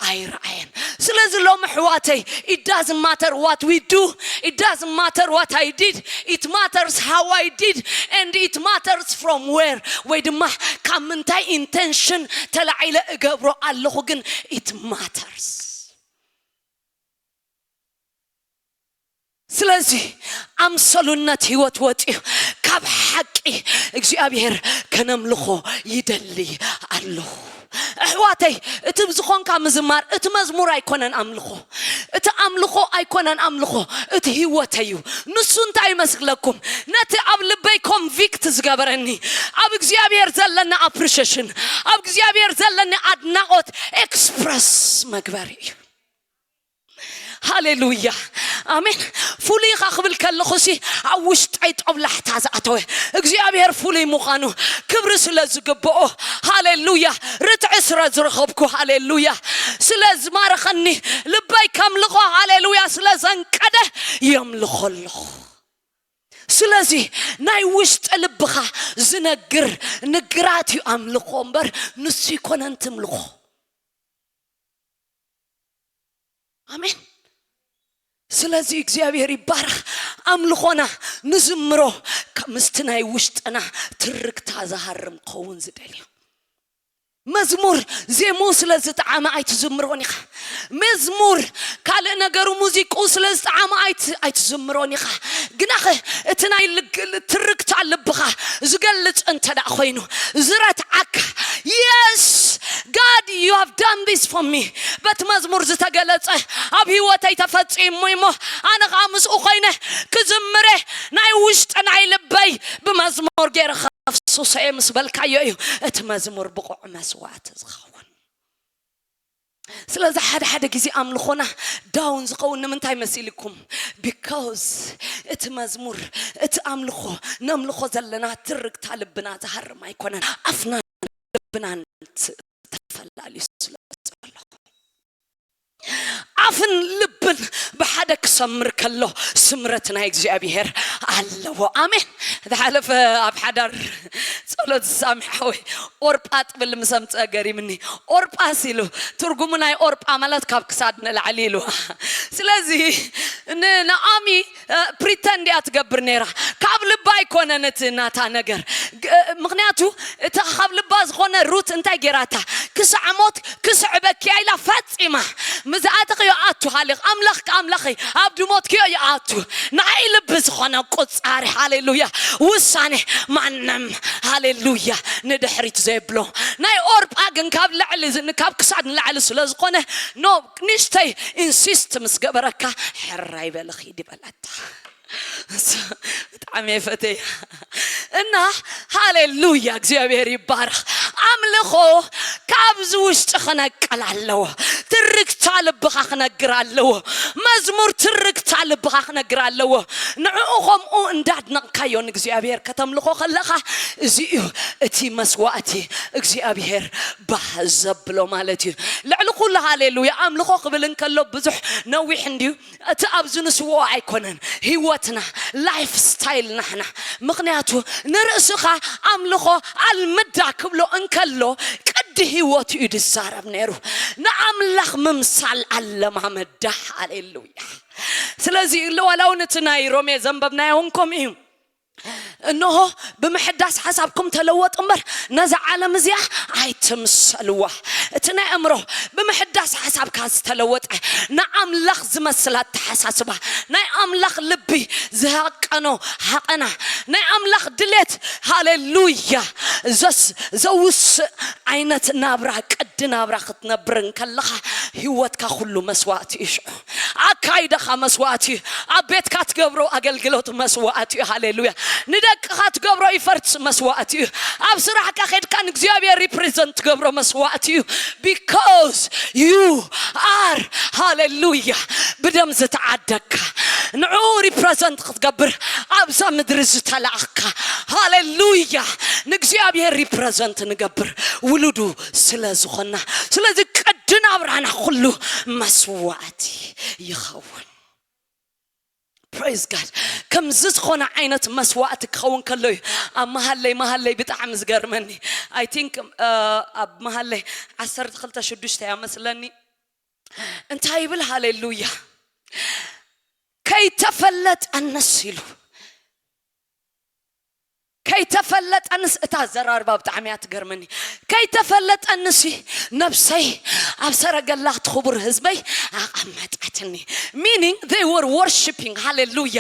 ኣይረኣየን። ስለዚ ሎሚ ኣሕዋተይ፣ it doesn't matter what we do, it doesn't matter what I did, it matters how I did, and it matters from where፣ ወይ ድማ ካብ ምንታይ ኢንቴንሽን ተላዒለ እገብሮ ኣለኹ፣ ግን it matters። ስለዚ ኣምሰሉነት ህይወት ወፂኡ ካብ ሓቂ እግዚኣብሔር ከነምልኾ ይደሊ ኣለኹ። ኣሕዋተይ፣ እቲ ብዝኾንካ ምዝማር፣ እቲ መዝሙር ኣይኮነን ኣምልኾ። እቲ ኣምልኾ ኣይኮነን ኣምልኾ፣ እቲ ህይወተይ እዩ። ንሱ እንታይ ይመስለኩም? ነቲ ኣብ ልበይ ኮንቪክት ዝገበረኒ፣ ኣብ እግዚኣብሔር ዘለኒ ኣፕሪሼሽን፣ ኣብ እግዚኣብሔር ዘለኒ ኣድናቖት ኤክስፕረስ መግበሪ እዩ። ሃሌሉያ፣ ኣሜን። ፍሉይ ኢኻ ክብል ከለኹ ሲ ኣብ ውሽጠይ ጦብላሕታ ዝኣተወ እግዚኣብሔር ፍሉይ ምዃኑ ክብሪ ስለ ዝግብኦ፣ ሃሌሉያ፣ ርትዒ ስለ ዝረኸብኩ፣ ሃሌሉያ፣ ስለ ዝማረኸኒ፣ ልበይ ከምልኾ፣ ሃሌሉያ፣ ስለ ዘንቀደ የምልኾ ኣለኹ። ስለዚ ናይ ውሽጢ ልብኻ ዝነግር ንግራት እዩ ኣምልኾ እምበር ንሱ ይኮነን ትምልኾ። ኣሜን። ስለዚ እግዚኣብሔር ይባረኽ። ኣምልኾና ንዝምሮ ምስቲ ናይ ውሽጥና ትርክታ ዝሃርም ክኸውን ዝደልዩ። መዝሙር ዜምኡ ስለ ዝጠዓመ ኣይትዝምሮን ኢኻ። መዝሙር ካልእ ነገሩ ሙዚቅኡ ስለ ዝጠዓመ ኣይት-፣ ኣይትዝምሮን ኢኻ። ግናኸ እቲ ናይ ልግ-፣ ትርክታ ልብኻ ዝገልጽ እንተ ደኣ ኮይኑ ዝረትዓካ፣ yes, God, you have done this for me። በቲ መዝሙር ዝተገለጸ ኣብ ህይወተይ ተፈጺሙ እሞ ኣነ ኸዓ ምስኡ ኮይነ ክዝምረ ናይ ውሽጢ ናይ ልበይ ብመዝሙር ገይረ ከፍስሶ እየ ምስ በልካዮ እዩ እቲ መዝሙር ብቑዕ መስዋዕቲ ዝኸውን። ስለዚ ሓደ ሓደ ግዜ ኣምልኾና ዳውን ዝኸውን ንምንታይ መሲልኩም? ቢካውዝ እቲ መዝሙር፣ እቲ ኣምልኾ ነምልኾ ዘለና ትርክታ ልብና ዝሃርም ኣይኮነን። ኣፍና ልብናን ት-፣ ተፈላልዩ ስለ ዘሎ። ኣፍን ልብን ብሓደ ክሰምር ከሎ ስምረት ናይ እግዚኣብሔር ኣለዎ። ኣሜን። ዝሓለፈ ኣብ ሓዳር ጸሎት ዝሳምሕ ሓወይ ኦርጳ ጥብል ምስ ኣምጸ ገሪምኒ። ኦርጳስ ኢሉ ትርጉሙ ናይ ኦርጳ ማለት ካብ ክሳድ ንላዕሊ ኢሉ። ስለዚ ን-፣ ናኦሚ እ፣ ፕሪተንድ እያ ትገብር ነይራ። ካብ ልባ ኣይኮነን እቲ ናታ ነገር። ግ- ምኽንያቱ እታ ካብ ልባ ዝኾነ ሩት እንታይ ጌራታ? ክሳዕ ሞት ክስዕበኪ እያ ኢላ ፈጺማ። ምዝኣተኽዮ ኣቱ ሃሊኽ ኣምላኽ ከኣምላኺ ኣብ ድሞትክዮ ይኣቱ። ንዓይ ልቢ ዝኾነ ቁጻሪ፣ ሃሌሉያ፣ ውሳኔ ማንም፣ ሃሌሉያ፣ ንድሕሪት ዘየብሎ። ናይ ኦርጳ ግን ካብ ልዕሊ ዝ- ካብ ክሳድ ንላዕሊ ስለ ዝኾነ፣ ኖ፣ ንሽተይ ኢንሲስት ምስ ገበረካ፣ ሕራይ በሊ ኺድ ይበላታ። ብጣዕሚ እየ ፈተያ። እና ሃሌሉያ፣ እግዚኣብሔር ይባረኽ። ኣምልኾ ካብዚ ውሽጢ ክነቅል ኣለዎ። ትርክታ ልብኻ ክነግር ኣለዎ። መዝሙር ትርክታ ልብኻ ክነግር ኣለዎ። ንዕኡ ከምኡ እንዳድነቕካዮ ንእግዚኣብሔር ከተምልኾ ከለኻ፣ እዚ እዩ እቲ መስዋእቲ እግዚኣብሔር ባህ ዘብሎ ማለት እዩ። ልዕሊ ኩሉ ሃሌሉያ ኣምልኾ ክብል እንከሎ ብዙሕ ነዊሕ እንድዩ። እቲ ኣብ ዝንስዎ ኣይኮነን ህይወትና፣ ላይፍ ስታይል ናሕና። ምኽንያቱ ንርእስኻ ኣምልኾ ኣልምዳ ክብሎ እንከሎ ቅዲ ህይወቱ እዩ ዝዛረብ ነይሩ። ንኣምላኽ ምምሳል ኣለማመዳ። ሃሌሉያ። ስለዚ ለዋላውን እቲ ናይ ሮሜ ዘንበብናዮ እውን ከምኡ እዩ። እንሆ ብምሕዳስ ሓሳብኩም ተለወጡ እምበር ነዛ ዓለም እዚኣ ኣይትምሰልዋ። እቲ ናይ ኣእምሮ ብምሕዳስ ሓሳብካ ዝተለወጠ ንኣምላኽ ዝመስል ኣተሓሳስባ ናይ ኣምላኽ ልቢ ዝሃቀኖ ሃቐና ናይ ኣምላኽ ድሌት ሃሌሉያ ዘስ ዘውስእ ዓይነት ናብራ ቅዲ ናብራ ክትነብር እንከለኻ ህይወትካ ኩሉ መስዋእቲ እዩ። ሽዑ ኣካይዳኻ መስዋእቲ እዩ። ኣብ ቤትካ ትገብሮ ኣገልግሎት መስዋእቲ እዩ። ሃሌሉያ። ንደቅኻ ትገብሮ ኢፈርት መስዋእቲ እዩ። ኣብ ስራሕካ ኸድካ ንእግዚኣብሔር ሪፕሬዘንት ትገብሮ መስዋእቲ እዩ። Because you are ሃሌሉያ ብደም ዝተዓደግካ ንዕኡ ሪፕሬዘንት ክትገብር ኣብዛ ምድሪ ዝተላእኽካ ሃሌሉያ ንእግዚኣብሔር ሪፕሬዘንት ንገብር ውሉዱ ስለ ዝኾና ስለዚ ቅዲ ናብራና ኩሉ መስዋእቲ ይኸውን። ፕሬዝ ጋድ። ከምዚ ዝኾነ ዓይነት መስዋእቲ ክኸውን ከሎ እዩ ኣብ መሃለይ መሃለይ ብጣዕሚ ዝገርመኒ። ኣይ ቲንክ ኣብ መሃለይ ዓሰርተ ክልተ ሽዱሽተ እያ መስለኒ እንታይ ይብል? ሃሌሉያ። ከይተፈለጠንስ ኢሉ ከይተፈለጠንስ እታ ኣዘራርባ ብጣዕሚ እያ ትገርመኒ። ከይተፈለጠንሲ ነብሰይ ኣብ ሰረገላ እቲ ክቡር ህዝበይ ኣቐመጠትኒ። Meaning they were worshiping ሃሌሉያ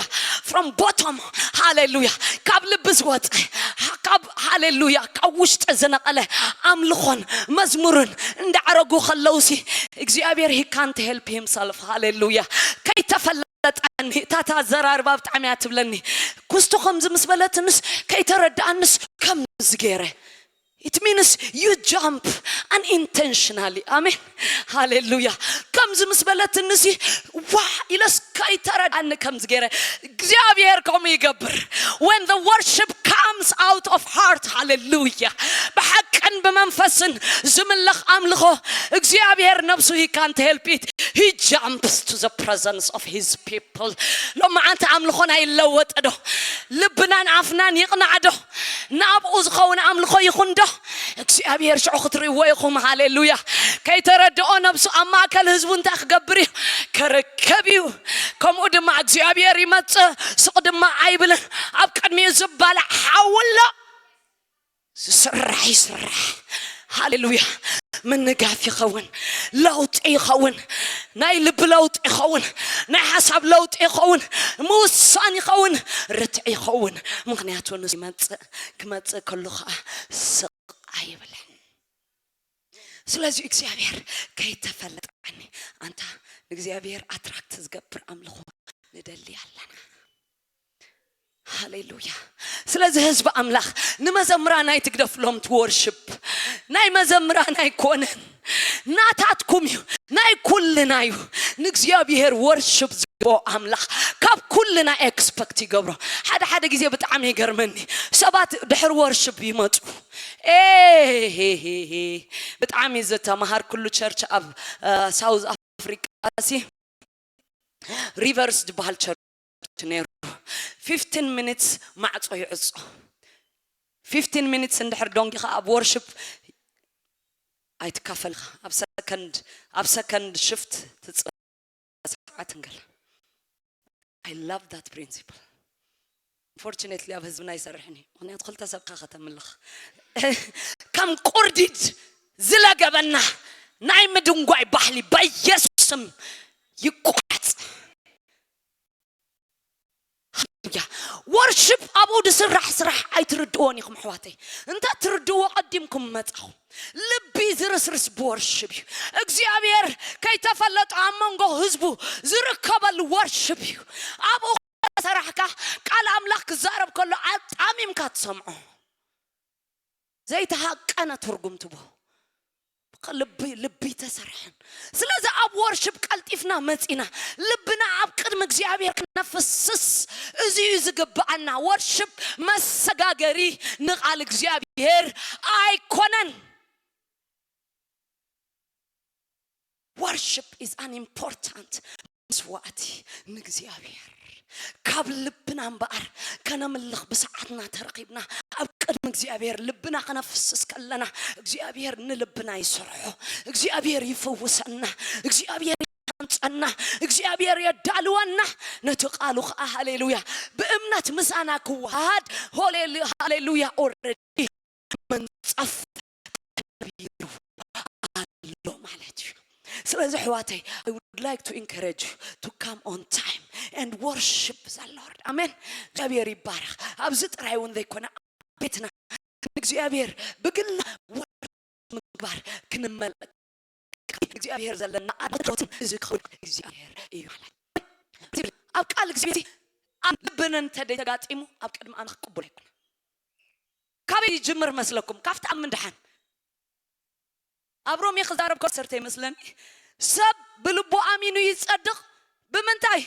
from bottom ሃሌሉያ ካብ ልቢ ዝወፀ ካብ ሃሌሉያ ካብ ውሽጢ ዝነቐለ ኣምልኾን መዝሙርን እንዳዕረጉ ከለውሲ እግዚኣብሔር he can't help himself ሃሌሉያ ከይተፈለ ጠኒ እታ ኣዘራርባ ብጣዕሚ እያ ትብለኒ። ኩስቶ ከምዚ ምስ በለትንስ ከይተረድኣንስ ከምዚ ገይረ it means you jump unintentionally ኣሜን ሃሌሉያ ከምዚ ምስ በለትንሲ ዋ ኢለስ ከይተረድኣኒ ከምዚ ገይረ እግዚኣብሔር ከምኡ ይገብር when the worship comes out of heart ሃሌሉያ ብሓቅን ብመንፈስን ዝምለኽ ኣምልኾ እግዚኣብሔር ነብሱ he can't help it he jumps to the presence of his people ሎማዓንቲ ኣምልኾና ይለወጥ ዶ ልብናን ኣፍናን ይቕናዕ ዶ ናብኡ ዝኸውን ኣምልኾ ይኹን ዶ እግዚኣብሔር ሽዑ ክትርእይዎ ኢኹም ሃሌሉያ ከይተረድኦ ነብሱ ኣብ ማእከል ህዝቡ እንታይ ክገብር እዩ ክርከብ እዩ ከምኡ ድማ እግዚኣብሔር ይመጽእ ስቕ ድማ ኣይብልን ኣብ ቅድሚኡ ዝባላዕ ሓውሎ ዝስራሕ ይስራሕ ሃሌሉያ ምንጋፍ ይኸውን ለውጢ ይኸውን ናይ ልቢ ለውጢ ይኸውን ናይ ሓሳብ ለውጢ ይኸውን ምውሳን ይኸውን ርትዕ ይኸውን ምክንያቱ ንሱ ይመፅእ ክመፅእ ከሎ ከዓ ስቕ ኣይብልን ስለዚ እግዚኣብሔር ከይተፈለጠኒ ኣንታ ንእግዚኣብሔር ኣትራክት ዝገብር ኣምልኾ ንደሊ ኣለና ሃሌሉያ ስለዚ ህዝቢ ኣምላኽ ንመዘምራን ኣይትግደፍሎም ትወርሽፕ ናይ መዘምራን ኣይኮነን ናታትኩም እዩ ናይ ኩልና እዩ ንእግዚኣብሔር ወርሽፕ ዝግብኦ ኣምላኽ ካብ ኩልና ኤክስፐክት ይገብሮ ሓደ ሓደ ግዜ ብጣዕሚ ይገርመኒ ሰባት ድሕሪ ወርሽፕ ይመፁ ብጣዕሚ ዝተምሃርኩሉ ቸርች ኣብ ሳውዝ ኣፍሪቃ ሲ ሪቨርስ ዝበሃል ቸርች ነይሩ fifteen minutes ማዕፆ ይዕፆ fifteen minutes እንድሕር ደንጊኻ ኣብ ወርሽፕ ኣይትካፈልኻ ኣብ ሰከንድ ኣብ ሰከንድ ሽፍት ትፅበ ሰዓት እንገል I love that principle Fortunately ኣብ ህዝብና ኣይሰርሕን እዩ፣ ምክንያቱ ክልተ ሰብካ ከተምልኽ። ከም ቁርዲድ ዝለገበና ናይ ምድንጓይ ባህሊ በኢየሱስ ስም ይቋረጽ። ሃሌሉያ። ወርሽፕ ኣብኡ ዝስራሕ ስራሕ ኣይትርድእዎን ኢኹም ኣሕዋተይ። እንተ ትርድእዎ ቀዲምኩም መጻኹም። ልቢ ዝርስርስ ብወርሽፕ እዩ። እግዚኣብሔር ከይተፈለጠ ኣብ መንጎ ህዝቡ ዝርከበሉ ወርሽፕ እዩ። ኣብኡ ሰራሕካ ቃል ኣምላኽ ክዛረብ ከሎ ኣጣሚምካ ትሰምዖ። ዘይተሃቀነ ትርጉም ትቦ። ልቢ ልቢ ተሰርሐን። ስለዚ ኣብ ወርሽፕ ቀልጢፍና መጺና ልብና ኣብ ቅድሚ እግዚኣብሔር ክነፍስስ እዚ እዩ ዝግብኣና። ወርሽፕ መሰጋገሪ ንቓል እግዚኣብሔር ኣይኮነን። Worship is an important መስዋዕቲ ንእግዚኣብሔር። ካብ ልብና እምበኣር ከነምልኽ ብሰዓትና ተረኺብና ኣብ ቅድሚ እግዚኣብሔር ልብና ከነፍስስ ከለና እግዚኣብሔር ንልብና ይሰርሖ። እግዚኣብሔር ይፍውሰና። እግዚኣብሔር ይሃንጸና። እግዚኣብሔር የዳልወና። ነቲ ቃሉ ኸዓ ሃሌሉያ ብእምነት ምሳና ክወሃሃድ ሆሌሉ- ሃሌሉያ ኦረዲ መንጸፍ ተቢሉ ኣሎ ማለት እዩ። ስለዚ ኣሕዋተይ I would like to encourage you to come on time and worship the Lord. ኣሜን። እግዚኣብሔር ይባረኽ። ኣብዚ ጥራይ እውን ዘይኮነ ቤትና እግዚኣብሔር ብግላ ምግባር ክንመልእ እግዚኣብሔር ዘለና ኣድሎትን እዚ ክኸውን እግዚኣብሔር እዩ ማለት ኣብ ቃል እግዚኣብሔር ኣብ ልብን እንተደይ ተጋጢሙ ኣብ ቅድሚ ኣምላኽ ቅቡል ኣይኮነን። ካበይ ይጅምር መስለኩም? ካብቲ ኣብ ምንድሓን ኣብ ሮሜ ክዛረብ ከሰርተ ይመስለኒ። ሰብ ብልቡ ኣሚኑ ይጸድቕ። ብምንታይ?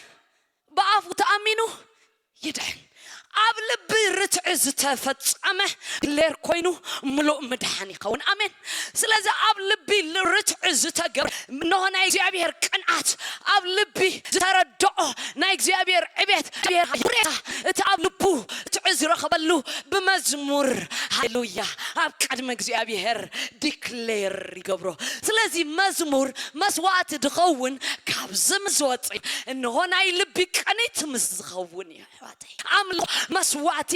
ብኣፉ ተኣሚኑ ይድሕን። ኣብ ልቢ ርትዒ ዝተፈጸመ ክሌር ኮይኑ ምሉእ ምድሓን ይኸውን። ኣሜን። ስለዚ ኣብ ልቢ ርትዒ ዝተገብረ እንሆ ናይ እግዚኣብሔር ቅንዓት ኣብ ልቢ ዝተረድኦ ናይ እግዚኣብሔር ዕቤት እግዚኣብሔር ሬታ እቲ ኣብ ልቡ ርትዒ ዝረኸበሉ ብመዝሙር ሃሌሉያ ኣብ ቅድሚ እግዚኣብሔር ዲክሌር ይገብሮ። ስለዚ መዝሙር መስዋዕቲ ዝኸውን ካብዚ ምስ ዝወፅእ እንሆ ናይ ልቢ ቅኒት ምስ ዝኸውን እዩ። ኣሕዋተይ ኣምልኾ መስዋዕቲ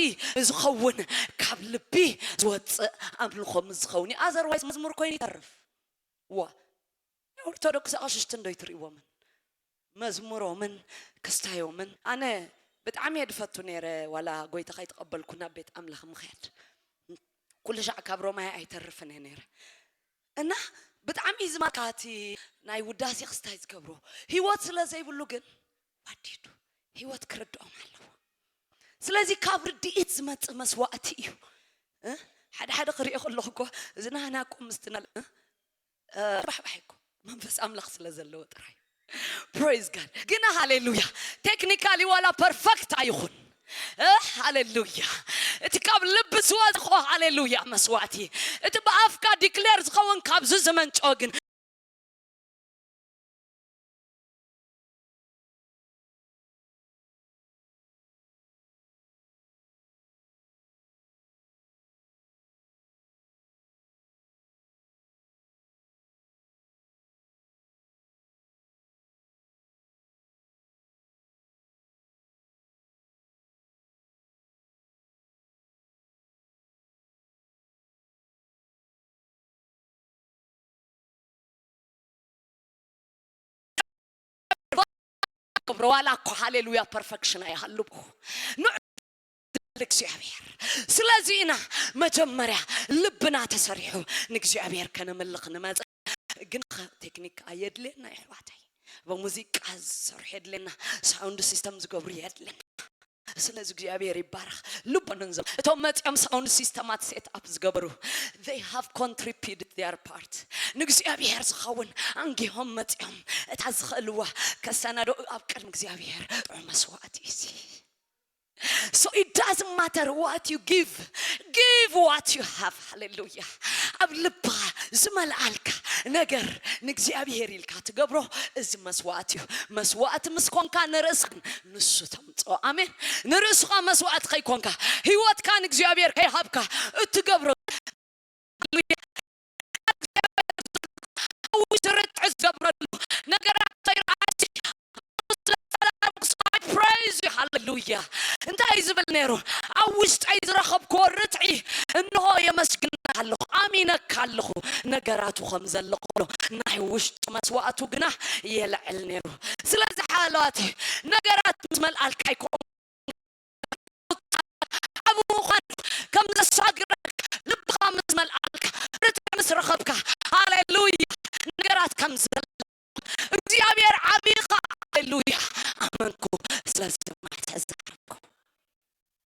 ዝኸውን ካብ ልቢ ዝወፅእ ኣምልኾ ምስ ዝኸውን እዩ። ኣዘርዋይስ መዝሙር ኮይኑ ይተርፍ። ዋ ኦርቶዶክስ ኣቕሽሽቲ እንዶ ይትርእይዎምን መዝሙሮምን ክስታዮምን ኣነ ብጣዕሚ እየ ድፈቱ ነይረ። ዋላ ጎይታ ከይተቐበልኩ ናብ ቤት ኣምላኽ ምኽያድ ኩሉ ሻዕ ካብ ሮማይ ኣይተርፍን እየ ነይረ እና ብጣዕሚ እዩ ዝማርካ እቲ ናይ ውዳሴ ክስታይ ዝገብሮ ህይወት ስለ ዘይብሉ ግን ወዲዱ ህይወት ክርድኦም ኣለዎ። ስለዚ ካብ ርድኢት ዝመጽእ መስዋእቲ እዩ። እ? ሓደ ሓደ ክሪኦ ከለኹ እኮ እዚ ናህና እኮ ምስትና እ? እ፣ ባሕባሕ እኮ መንፈስ ኣምላኽ ስለ ዘለዎ ጥራይ praise God። ግና ሃሌሉያ ቴክኒካሊ ዋላ ፐርፈክት ኣይኹን እ፣ ሃሌሉያ እቲ ካብ ልቢ ዝወዝኾ ሃሌሉያ መስዋእቲ እቲ ብኣፍካ ዲክሌር ዝኸውን ካብዚ ዝመንጨወ ግን ክብሮ ዋላ እኮ ሃሌሉያ ፐርፌክሽን ኣይሃልዎ ንዑ እግዚኣብሔር። ስለዚ ኢና መጀመርያ ልብና ተሰሪሑ ንእግዚኣብሔር ከነምልኽ ንመጽእ። ግን ኸ ቴክኒክ ኣየድልየና የሕዋተይ። በሙዚቃ ዝሰርሑ የድልየና፣ ሳውንድ ሲስተም ዝገብሩ የድልየና። ስለዚ እግዚኣብሔር ይባረኽ። ልቦንን ዘ እቶም መጺኦም ሳውንድ ሲስተማት ሴት ኣፕ ዝገበሩ they have contributed their part ንእግዚኣብሔር ዝኸውን ኣንጊሆም መጺኦም እታ ዝኽእልዋ ከሰናዶ ኣብ ቅድሚ እግዚኣብሔር ጥዑም መስዋእቲ እዩ። So it doesn't matter what you give, give what you have. ሃሌሉያ። ኣብ ልብኻ ዝመልኣልካ ነገር ንእግዚኣብሔር ኢልካ ትገብሮ እዚ መስዋእቲ እዩ። መስዋእቲ ምስ ኮንካ ንርእስኻ ንሱ ተምጽኦ። ኣሜን። ንርእስኻ መስዋእቲ ከይኮንካ ህይወትካ ንእግዚኣብሔር ከይሃብካ እትገብሮ ዝርትዕ ዝገብረሉ ነገራት ከይረኣሲ I praise you. ሃሌሉያ። እንታይ እዩ ዝብል ነይሩ? ኣብ ውሽጠይ ዝረኸብክዎ ርትዒ፣ እንሆ የመስግነካ ኣለኹ፣ ኣሚነካ ኣለኹ፣ ነገራቱ ከም ዘለኹ፣ ናይ ውሽጢ መስዋእቱ ግና የልዕል ነይሩ። ስለዚ ሓለዋት ነገራት ምስ መልኣልካ ኣይኮን ዓቢ ምዃን ከም ዘሳግረካ፣ ልብኻ ምስ መልኣልካ፣ ርትዒ ምስ ረኸብካ፣ ሃሌሉያ፣ ነገራት ከም ዘለ እግዚኣብሔር ዓቢ ኢኻ። ሃሌሉያ። ኣመንኩ፣ ስለዚ ድማ ተዛረብኩ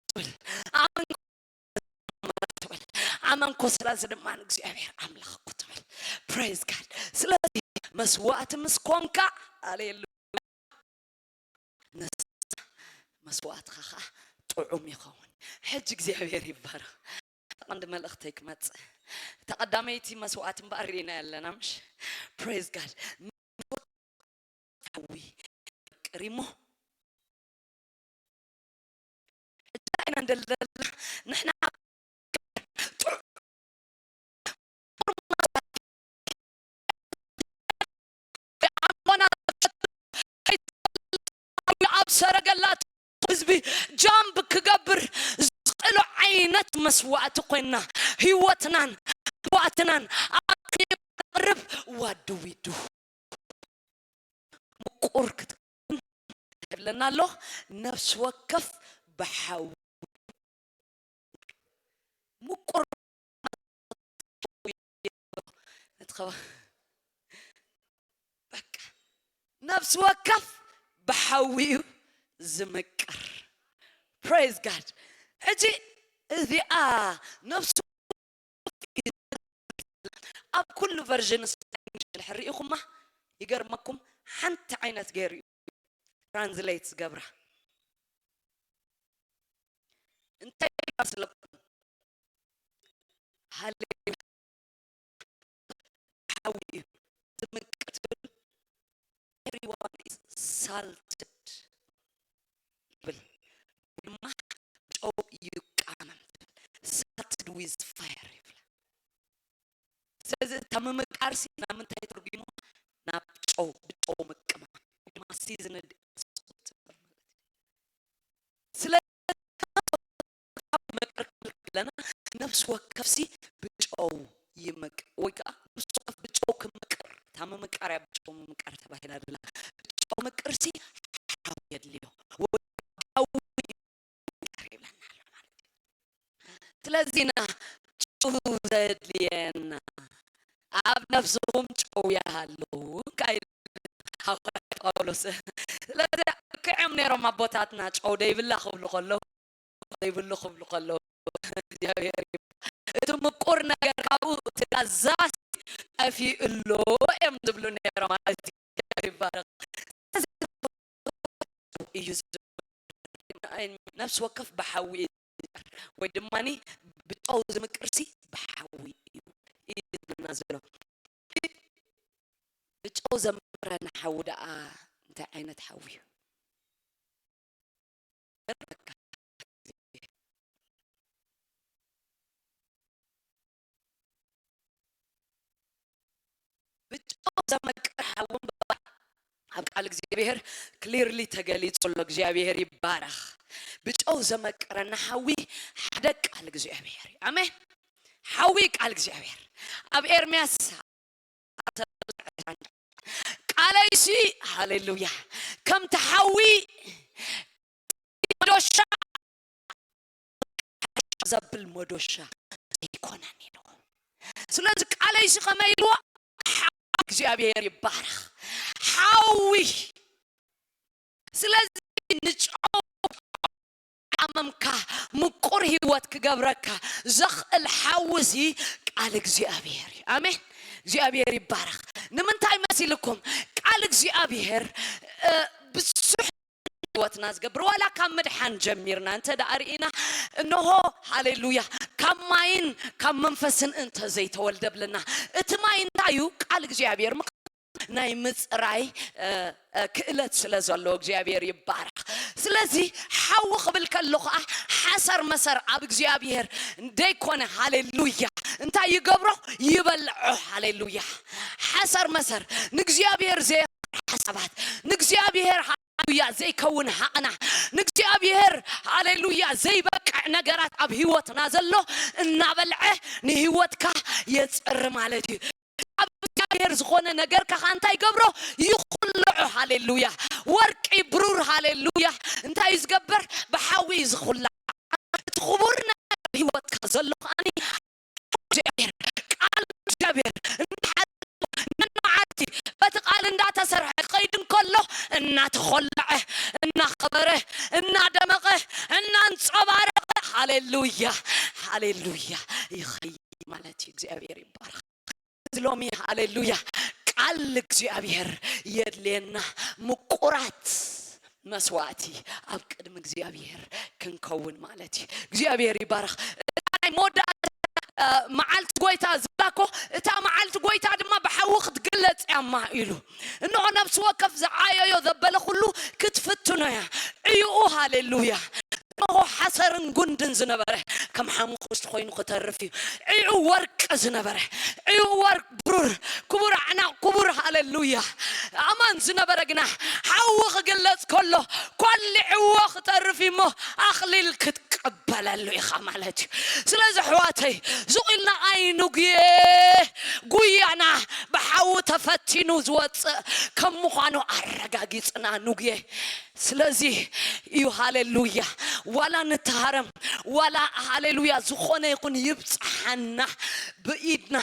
ትብል። ኣመንኩ ትብል። ኣመንኩ፣ ስለዚ ድማ ንእግዚኣብሔር ኣምላኽኩ ትብል። Praise God። ስለዚ መስዋእቲ ምስ ኮንካ፣ ሃሌሉያ፣ ንስኻ መስዋእትኻ ኸዓ ጥዑም ይኸውን። ሕጂ እግዚኣብሔር ይባረኽ። ቀንዲ መልእኽተይ ክመጽእ፣ እታ ቀዳመይቲ መስዋእቲ እምበኣር ርኢና ኣለና፣ ምሽ? Praise God። ሓዊ ይፈቅር እሞ፣ ሕጂ ኢና እንደለና ንሕና ኣብ ሰረገላት ህዝቢ ጃምፕ ክገብር ዝኽእሉ ዓይነት መስዋእቲ ኮይና፣ ህይወትናን መስዋእትናን ኣብ ቅርብ ዋዱ ዊዱ ምቁር ክትከውን ይብለና ኣሎ። ነፍሲ ወከፍ ብሓዊ ምቁር። በቃ፣ ነፍሲ ወከፍ ብሓዊ እዩ ዝምቅር። Praise God። ሕጂ እዚኣ ነፍሲ ኣብ ኩሉ ቨርዥን እንግሊሽ ድሕር ርኢኹማ፣ ይገርመኩም፣ ሓንቲ ዓይነት ገይሩ እዩ ትራንስሌት ዝገብራ። እንታይ ይመስለኩም? ሃሌሉያ። ሓዊ እዩ ዝምቅር ትብል። Everyone is salted ይብል። ድማ ጨው ይቃመም ትብል። Salted with fire ይብል። ስለዚ እታ ምምቃር ሲ ናብ ምንታይ ተርጉሞ? ናብ ጨው፣ ብጨው ምቅማም። ድማ ሲዝንድ። ስለዚ ምቅር ክብል ከለና ነፍሲ ወከፍ ሲ ብጨው ይምቅ-፣ ወይ ከዓ ነፍሲ ወከፍ ብጨው ክምቅር፣ እታ ምምቃር እያ ብጨው ምምቃር ተባሂላ ዘላ። ብጨው ምቅር ሲ ሓዊ የድልዮ። ወይ ሓዊ ይምቅር ይብለና ኣሎ ማለት እዩ። ስለዚ ኢና ጨው ዘድልየና፣ ኣብ ነፍስኹም ጨው ይሃሉ፣ እንታይ ኢሉ ሃዋርያ ጳውሎስ? ስለዚ ልክዕ እዮም ነይሮም ኣቦታትና፣ ጨው ደይብላ ክብሉ ከለዉ፣ ዘይብሉ ክብሉ ከለዉ፣ እግዚኣብሔር ይባርክ። እቲ ምቁር ነገር ካብኡ፣ እቲ ላዛ ጠፊኡ ኣሎ እዮም ዝብሉ ነይሮም ማለት እዩ። እግዚኣብሔር ይባረክ። እዩ ዝብል። ነፍሲ ወከፍ ብሓዊ እዩ ዝምቅር፣ ወይ ድማ ብጨው ዝምቅርሲ ብሓዊ እዩ፣ እዩ ዝብለና ዘሎ። ብጨው ዘምቅረና ሓዊ ደኣ እንታይ ዓይነት ሓዊ እዩ? ብጨው ዘመቅር ሓዊ እምበኣር ኣብ ቃል እግዚኣብሔር ክሊርሊ ተገሊጹ ኣሎ። እግዚኣብሔር ይባረኽ። ብጨው ዘመቅረና ሓዊ ሓደ ቃል እግዚኣብሔር እዩ። ኣሜን። ሓዊ ቃል እግዚኣብሔር ኣብ ኤርምያስ ቃለይሲ፣ ሃሌሉያ፣ ከምቲ ሓዊ መዶሻ ዘብል መዶሻ ዘይኮነን ኢሉ። ስለዚ ቃለይሲ ከመይ ኢልዎ? ሓዊ እግዚኣብሔር ይባረኽ። ሓዊ። ስለዚ ንጨው ዓመምካ ምቁር ህይወት ክገብረካ ዘኽእል ሓዊ እዚ ቃል እግዚኣብሔር እዩ። ኣሜን። እግዚኣብሔር ይባረኽ። ንምንታይ መሲልኩም? ቃል እግዚኣብሔር፣ እ፣ ብዙሕ ህይወትና ዝገብር፣ ዋላ ካብ ምድሓን ጀሚርና እንተ ደኣ ርኢና፣ እንሆ፣ ሃሌሉያ፣ ካብ ማይን ካብ መንፈስን እንተ ዘይተወልደ ብለና። እቲ ማይ እንታይ እዩ? ቃል እግዚኣብሔር። ምክ-፣ ናይ ምጽራይ፣ እ፣ እ፣ ክእለት ስለ ዘለዎ እግዚኣብሔር ይባረኽ። ስለዚ ሓዊ ክብል ከሎ ኸዓ ሓሰር መሰር ኣብ እግዚኣብሔር ደይኮነ፣ ሃሌሉያ፣ እንታይ ይገብሮ? ይበልዖ። ሃሌሉያ። ሓሰር መሰር ንእግዚኣብሔር ዘየፍርሓ ሰባት፣ ንእግዚኣብሔር ሃሌሉያ ዘይከውን ሓቕና ንእግዚኣብሔር ሃሌሉያ ዘይበቅዕ ነገራት ኣብ ህይወትና ዘሎ እናበልዐ ንህይወትካ የጽሪ ማለት እዩ። ኣብ እግዚኣብሔር ዝኾነ ነገርካ ከኣ እንታይ ይገብሮ? ይኹልዖ። ሃሌሉያ። ወርቂ ብሩር ሃሌሉያ እንታይ እዩ ዝገብር? ብሓዊ እዩ ዝኹላዕ። እቲ ክቡር ነገር ኣብ ህይወትካ ዘሎ ከኣኒ እግዚኣብሔር ቃል እግዚኣብሔር እንዳሓለወ ነንመዓልቲ በቲ ቃል እንዳተሰርሐ ክኸይድ እንከሎ እናተኾለዐ እናኸበረ እናደመቐ እናንጸባረቐ ሃሌሉያ ሃሌሉያ ይኸይድ ማለት እዩ። እግዚኣብሔር ይባረኽ። ሎሚ ሃሌሉያ ቃል እግዚኣብሔር የድልየና ምቁራት መስዋዕቲ ኣብ ቅድሚ እግዚኣብሔር ክንከውን ማለት እዩ። እግዚኣብሔር ይባረኽ። እታ ናይ መወዳእታ እ፣ መዓልቲ ጎይታ ዝብላ እኮ እታ መዓልቲ ጎይታ ድማ ብሓዊ ክትግለጽ እያማ ኢሉ እንሆ ነፍሲ ወከፍ ዝዓየዮ ዘበለ ኩሉ ክትፍትኖ እያ። ዕይኡ ሃሌሉያ እንሆ ሓሰርን ጉንድን ዝነበረ ከም ሓሙኽሽቲ ኮይኑ ክተርፍ እዩ። ዕይኡ ወርቂ ዝነበረ ዕይኡ ወርቅ ብሩር ክቡር ኣዕናቕ ክቡር ሃሌሉያ ኣማን ዝነበረ ግና ሓዊ ክግለጽ ከሎ ኮሊዕዎ ክተርፍ እሞ ኣኽሊል ክትቀበለሉ ኢኻ ማለት እዩ። ስለዚ ኣሕዋተይ ዙቕ ኢልና ኣይንጉየ። ጉያና ብሓዊ ተፈቲኑ ዝወፅእ ከም ምዃኑ ኣረጋጊፅና ንጉየ። ስለዚ እዩ ሃሌሉያ ዋላ ንተሃረም ዋላ ሃሌሉያ ዝኾነ ይኹን ይብፅሓና ብኢድና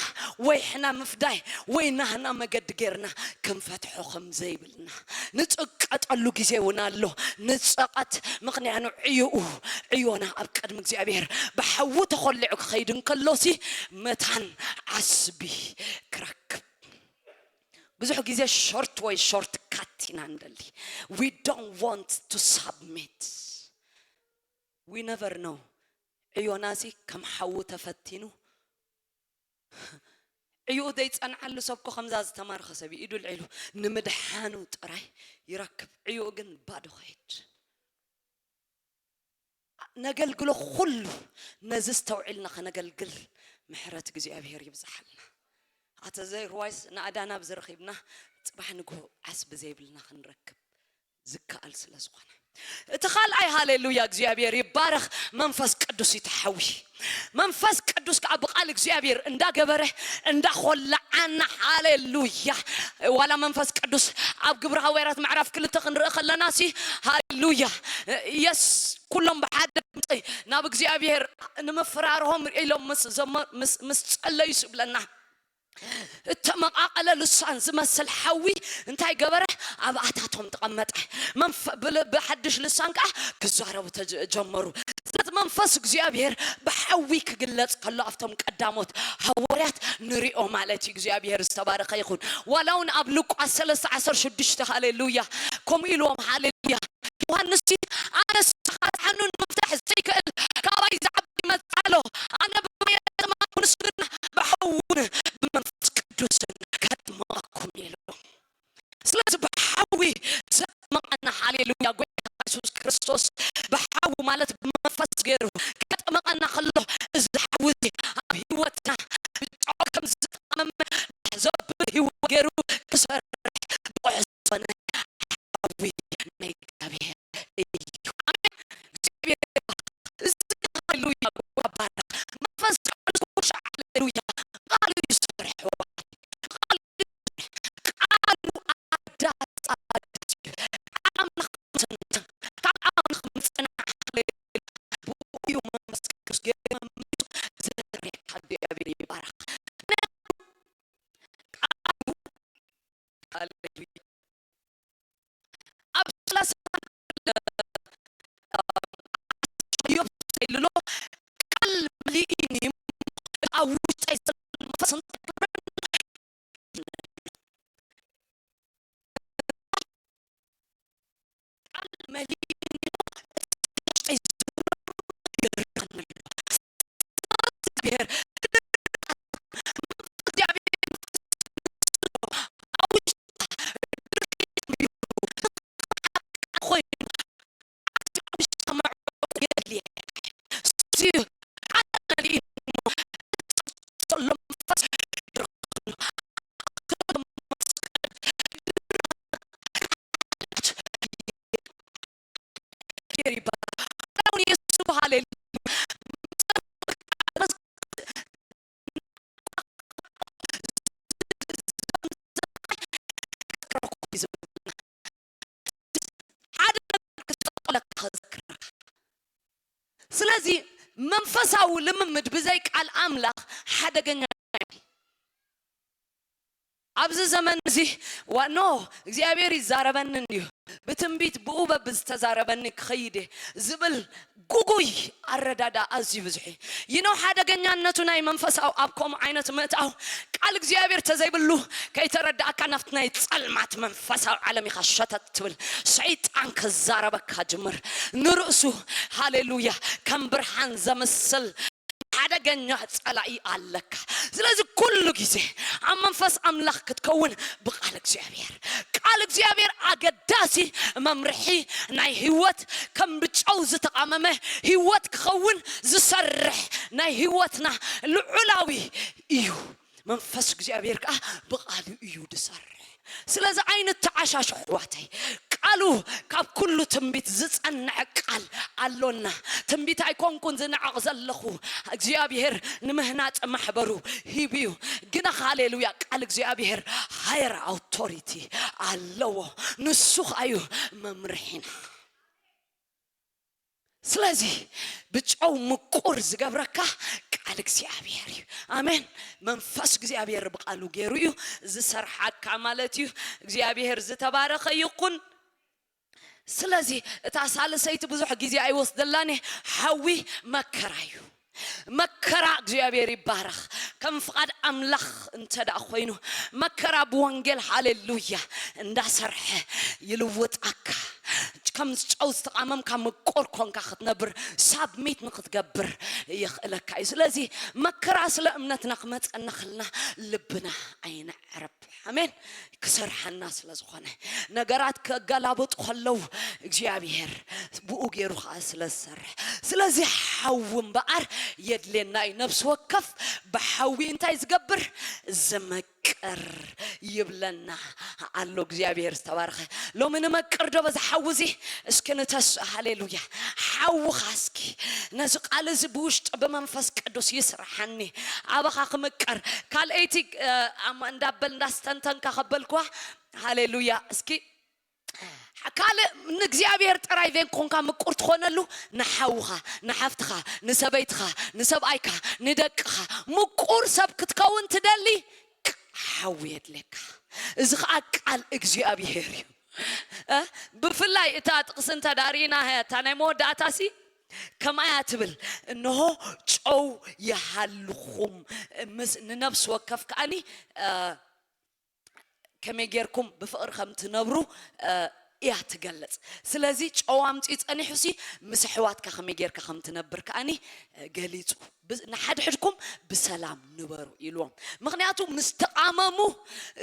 ወይ ሕና ምፍዳይ ወይ ናህና መገዲ ጌርና ክንፈትሖ ከም ዘይብልና ንፅቀጠሉ ግዜ እውን ኣሎ። ንፀቐት ምኽንያኑ ዕዮኡ ዕዮና ኣብ ቅድሚ እግዚኣብሔር ብሓዊ ተኾሊዑ ክኸይድ እንከሎሲ መታን ዓስቢ ክረክብ ብዙሕ ግዜ ሾርት ወይ ሾርት ካት ኢና ንደሊ። We don't want to submit. We never know. ዕዮናሲ ከም ሓዊ ተፈቲኑ ዕዮኡ ዘይጸንዓሉ ሰብኮ ከምዛ ዝተማርኸ ሰብ ኢዱ ልዒሉ ንምድሓኑ ጥራይ ይረክብ። ዕዮኡ ግን ባዶ ኸይድ። ነገልግሎ ኩሉ ነዚ ዝተውዒልና ከነገልግል ምሕረት እግዚኣብሔር ይብዝሓልና። ኣተዘይርዋይስ ንኣዳና ብዝረኺብና ጽባሕ ንግሆ ዓስቢ ዘይብልና ክንረክብ ዝከኣል ስለ ዝኾነ እቲ ካልኣይ ሃሌሉያ እግዚኣብሔር ይባረኽ መንፈስ ቅዱስ ይተሓዊ መንፈስ ቅዱስ ከዓ ብቃል እግዚኣብሔር እንዳገበረ እንዳኾላዓና ሃሌሉያ ዋላ መንፈስ ቅዱስ ኣብ ግብሪ ሃዋርያት ምዕራፍ ክልተ ክንርኢ ከለና ሲ ሃሌሉያ የስ ኩሎም ብሓደ ድምፂ ናብ እግዚኣብሔር ንምፍራርሆም ኢሎም ምስ ጸለዩ ይብለና እተመቓቐለ ልሳን ዝመስል ሓዊ እንታይ ገበረ ኣብኣታቶም ተቐመጠ ብሓድሽ ልሳን ከዓ ክዛረቡ ጀመሩ ስለዚ መንፈስ እግዚኣብሔር ብሓዊ ክግለፅ ከሎ ኣብቶም ቀዳሞት ሃዋርያት ንሪኦ ማለት እዩ እግዚኣብሔር ዝተባረኸ ይኹን ዋላ እውን ኣብ ሉቃስ ሰለስተ ዓሰርተ ሽዱሽተ ሃሌሉያ ከምኡ ኢልዎም ሃሌሉያ ዮሃንስ ኣነስ ዝሓንኑ ንምፍታሕ ዘይክእል ካባይ ዝዓቢ ይመጽእ ኣሎ ኣነ ብማይ ኣጥምቐኩም ንሱ ግን ብሓውን ብመንፈስ ቅዱስን ከጥምቐኩም ኢሉ ስለዚ ብሓዊ ዘጥምቐና ሃሌሉያ ጎይታ የሱስ ክርስቶስ ብሓዊ ማለት ብመንፈስ ገይሩ ከጥምቐና ከሎ እዚ ሓዊ እዚ ኣብ ህይወትና ብጫው ከም ዝተጣመመ ዘብል ህይወት ገይሩ ክሰርሕ ዝኾነ ሓዊ ናይ እግዚኣብሔር እዩ ኣሜን እግዚኣብሔር እዚ ሃሌሉያ ባረኽ መንፈስ ቅዱስ ውሻ ሃሌሉያ ቃሉ ይሰርሕ ቃሉ ቃሉ ኣዳጻ ኣምላኽ ምጽንና ካብ ኣምላኽ ምጽናዕ ሃሌሉያ ብኡ እዩ መንፈስ ቅዱስ ገይሩ መሚሱ ዝሰርሕ እግዚኣብሔር ይባረኽ ሃሌሉያ ኣብ ሰላሳ ዮብ ኢልሎ ቃል መሊእኒ ኣብ ውሽጠይ መንፈስ ቃል መሊእኒ ክቕለካ ክዝክረካ። ስለዚ መንፈሳዊ ልምምድ ብዘይ ቃል ኣምላኽ ሓደገኛ እዩ። ኣብዚ ዘመን እዚ ዋኖ እግዚኣብሔር ይዛረበኒ እንድዩ፣ ብትንቢት ብኡ በብዝተዛረበኒ ክኸይድ እየ ዝብል ጉጉይ ኣረዳዳ ኣዝዩ ብዙሕ እዩ። ይነው ሓደገኛነቱ ናይ መንፈሳዊ ኣብ ከምኡ ዓይነት ምእታው ቃል እግዚኣብሔር ተዘይብሉ ከይተረዳእካ ናብቲ ናይ ጸልማት መንፈሳዊ ዓለም ኢኻ ሸተት ትብል። ሰይጣን ክዛረበካ ጅምር። ንርእሱ ሃሌሉያ ከም ብርሃን ዘምስል ሓደገኛ ጸላኢ ኣለካ። ስለዚ ኩሉ ግዜ ኣብ መንፈስ ኣምላኽ ክትከውን ብቃል እግዚኣብሔር። ቃል እግዚኣብሔር ኣገዳሲ መምርሒ ናይ ህይወት ከም ብጨው ዝተቓመመ ህይወት ክኸውን ዝሰርሕ ናይ ህይወትና ልዑላዊ እዩ። መንፈስ እግዚኣብሔር ከኣ ብቃሉ እዩ ዝሰርሕ። ስለዚ ኣይንተዓሻሽ ኣሕዋተይ። ቃሉ ካብ ኩሉ ትንቢት ዝጸንዐ ቃል ኣሎና። ትንቢት ኣይኮንኩን ዝንዕቕ ዘለኹ፣ እግዚኣብሔር ንምህናጽ ማሕበሩ ሂቡ እዩ። ግና ሃሌሉያ ቃል እግዚኣብሔር ሃየር ኣውቶሪቲ ኣለዎ። ንሱ ኸኣ እዩ መምርሒና። ስለዚ ብጨው ምቁር ዝገብረካ ቃል እግዚኣብሔር እዩ። ኣሜን። መንፈስ እግዚኣብሔር ብቃሉ ገይሩ እዩ ዝሰርሓካ ማለት እዩ። እግዚኣብሔር ዝተባረኸ ይኹን። ስለዚ እታ ሳልሰይቲ ብዙሕ ግዜ ኣይወስደላን እየ። ሓዊ መከራ እዩ። መከራ እግዚኣብሔር ይባረኽ። ከም ፍቓድ ኣምላኽ እንተ ደኣ ኮይኑ መከራ ብወንጌል ሃሌሉያ እንዳሰርሐ ይልውጣካ። ከም ጨው ዝተቓመምካ ምቁር ኮንካ ክትነብር ሳብሚት ንክትገብር የኽእለካ እዩ። ስለዚ መከራ ስለ እምነትና ክመፀና ከልና ልብና ኣይነዕርብ። ኣሜን። ክሰርሓና ስለ ዝኾነ ነገራት ከገላብጡ ከለዉ እግዚኣብሔር ብኡ ገይሩ ከዓ ስለ ዝሰርሕ። ስለዚ ሓዊ እምበኣር የድልየና እዩ። ነብሲ ወከፍ ብሓዊ እንታይ ዝገብር? ዝመቅር ይብለና ኣሎ። እግዚኣብሔር ዝተባረኸ። ሎሚ ንመቅር ዶ በዚ ሓዊ እዚ? እስኪ ንተስ-፣ ሃሌሉያ። ሓውኻ እስኪ ነዚ ቃል እዚ ብውሽጢ ብመንፈስ ቅዱስ ይስርሓኒ። ኣባኻ ክምቀር። ካልኣይቲ፣ እ፣ ኣማ-፣ እንዳበል እንዳስተንተንካ ከበልኩዋ። ሃሌሉያ። እስኪ ካልእ ንእግዚኣብሔር ጥራይ ዘይኮንካ ምቁር ትኾነሉ፣ ንሓውኻ፣ ንሓፍትኻ፣ ንሰበይትኻ፣ ንሰብኣይካ፣ ንደቅኻ ምቁር ሰብ ክትከውን ትደሊ፣ ሓዊ የድልየካ። እዚ ኸኣ ቃል እግዚኣብሔር እዩ። እ? ብፍላይ እታ ጥቕሲ እንተ ዳሪና፣ እታ ናይ መወዳእታ ሲ ከምኣ እያ ትብል፣ "እንሆ ጨው ይሃልኹም፣ ምስ፣ ንነፍሲ ወከፍ ከኣኒ፣ እ፣ ከመይ ጌርኩም ብፍቕሪ ከም ትነብሩ፣ እ፣ እያ ትገልጽ." ስለዚ ጨው ኣምጺኡ ጸኒሑ ሲ ምስ ኣሕዋትካ ከመይ ጌርካ ከም ትነብር ከኣኒ፣ እ፣ ገሊጹ። ብ-፣ "ንሓድሕድኩም ብሰላም ንበሩ" ኢልዎም። ምኽንያቱ ምስ ተቓመሙ፣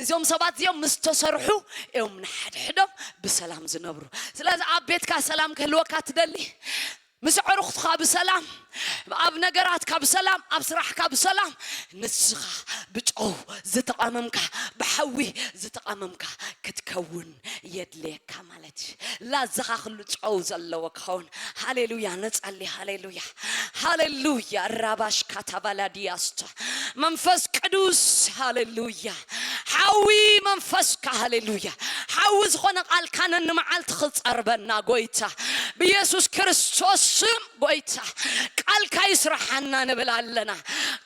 እዞም ሰባት እዚኦም ምስ ተሰርሑ እዮም ንሓድሕዶም ብሰላም ዝነብሩ። ስለዚ ኣብ ቤትካ ሰላም ክህልወካ ትደሊ? ምስ ኣዕሩኽትኻ ብሰላም፣ ኣብ ነገራትካ ብሰላም፣ ኣብ ስራሕካ ብሰላም፣ ንስኻ ብጨው ዝተቓመምካ፣ ብሓዊ ዝተቓመምካ ክትከውን የድልየካ ማለት እዩ። ላዛኻ ኩሉ ጨው ዘለዎ ክኸውን። ሃሌሉያ፣ ንጸሊ። ሃሌሉያ፣ ሃሌሉያ። ራባሽ ካታባላዲያስታ መንፈስ ቅዱስ፣ ሃሌሉያ። ሓዊ መንፈስካ፣ ሃሌሉያ። ሓዊ ዝኾነ ቃልካ ነንመዓልቲ ክጸርበና፣ ጎይታ፣ ብኢየሱስ ክርስቶስ ስም፣ ጎይታ፣ ቃልካ ይስራሓና ንብል ኣለና።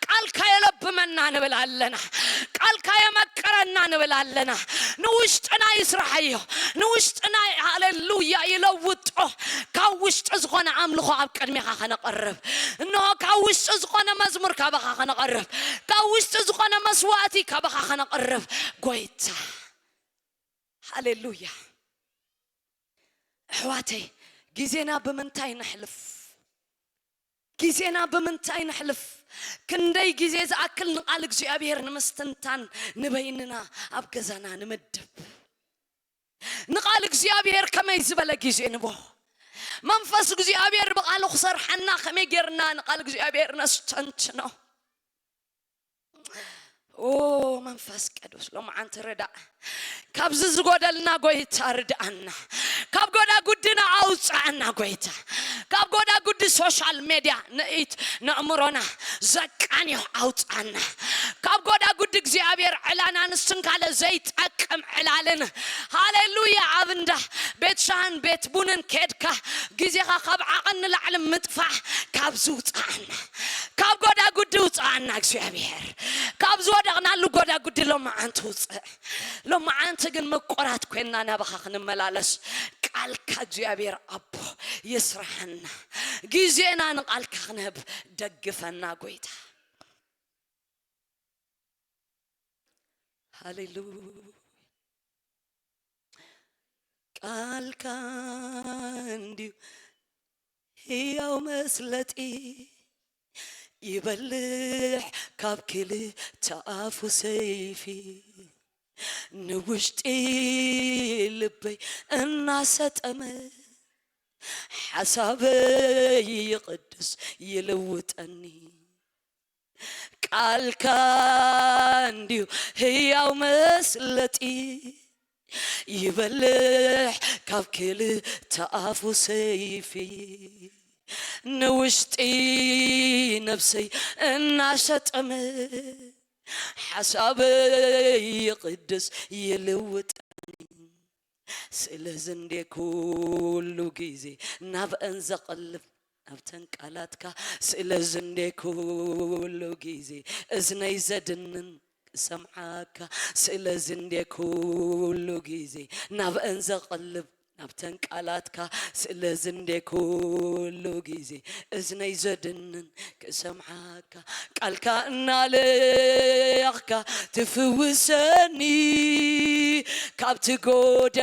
ቃልካ የለብመና ንብል ኣለና። ቃልካ የመቅረና ንብል ኣለና። ንውሽጥና ይስራሓዮ። ንውሽጥና፣ ሃሌሉያ፣ ይለውጦ። ካብ ውሽጢ ዝኾነ ኣምልኾ ኣብ ቅድሜኻ ከነቕርብ። እንሆ ካብ ውሽጢ ዝኾነ መዝሙር ካባኻ ከነቕርብ። ካብ ውሽጢ ዝኾነ መስዋእቲ ካባኻ ከነቕርብ። ጎይታ። ሃሌሉያ። ኣሕዋተይ፣ ግዜና ብምንታይ ነሕልፍ? ግዜና ብምንታይ ነሕልፍ? ክንደይ ግዜ ዝኣክል ንቃል እግዚኣብሔር ንምስትንታን ንበይንና ኣብ ገዛና ንምድብ? ንቃል እግዚኣብሔር ከመይ ዝበለ ግዜ ንቦ? መንፈስ እግዚኣብሔር ብቃሉ ክሰርሓና ከመይ ጌርና ንቃል እግዚኣብሔር ነስተንትኖ? ኦ መንፈስ ቅዱስ፣ ሎምዓንቲ ርዳእ። ካብዚ ዝጎደልና ጎይታ ርድኣና። ካብ ጎዳጉድና ኣውፅኣና ጎይታ። ካብ ጎዳጉዲ ሶሻል ሜድያ ንኢት ነእምሮና ዘቃንዮ ኣውፅኣና። ካብ ጎዳጉዲ እግዚኣብሔር ዕላል ኣንስትን ካልእ ዘይጠቅም ዕላልን፣ ሃሌሉያ፣ ኣብ እንዳ ቤት ሻህን ቤት ቡንን ከድካ ግዜኻ ካብ ዓቐን ንላዕሊ ምጥፋእ፣ ካብዚ ውፅኣና፣ ካብ ጎዳጉዲ ውፅኣና እግዚኣብሔር፣ ካብ ዝወደቕናሉ ጎዳጉዲ ሎማዓንቲ ውፅእ። ሎማዓንቲ ግን ምቁራት ኮይንና ናባኻ ክንመላለስ ቃልካ እግዚኣብሔር ኣቦ ይስራሓና። ግዜና ንቃልካ ክንህብ ደግፈና ጎይታ። ሃሌሉያ። ቃልካ እንድዩ ህያው መስለጢ፣ ይበልሕ ካብ ክልተ ኣፉ ሰይፊ፣ ንውሽጢ ልበይ እናሰጠመ፣ ሓሳበይ ይቕድስ ይልውጠኒ። ቃልካ እንድዩ ህያው መስለጢ፣ ይበልሕ ካብ ክልተ ኣፉ ሰይፊ፣ ንውሽጢ ነብሰይ እናሸጠመ፣ ሓሳበይ ይቕድስ ይልውጠኒ። ስለዚ እንዴ ኩሉ ግዜ ናብአን ዘቕልብ፣ ናብተን ቃላትካ። ስለዚ እንዴ ኩሉ ግዜ እዝነይ ዘድንን ክሰምዓካ። ስለዚ እንዴ ኩሉ ግዜ ናብአን ዘቕልብ፣ ናብተን ቃላትካ። ስለዚ እንዴ ኩሉ ግዜ እዝነይ ዘድንን ክሰምዓካ። ቃልካ እናለኣኽካ ትፍውሰኒ፣ ካብቲ ጎዳ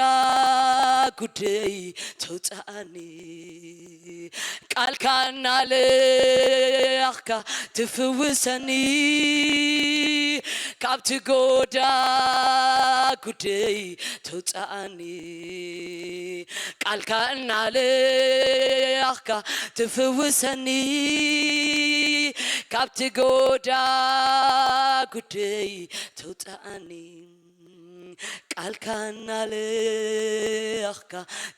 ጉደይ ተውፅኣኒ። ቃልካ እናለኣኽካ ትፍውሰኒ፣ ካብቲ ጎዳ ጉደይ ተውፅኣኒ። ቃልካ እናለኣኽካ ትፍውሰኒ፣ ካብቲ ጎዳ ጉደይ ተውፅኣኒ። ቃልካ እናለኣኽካ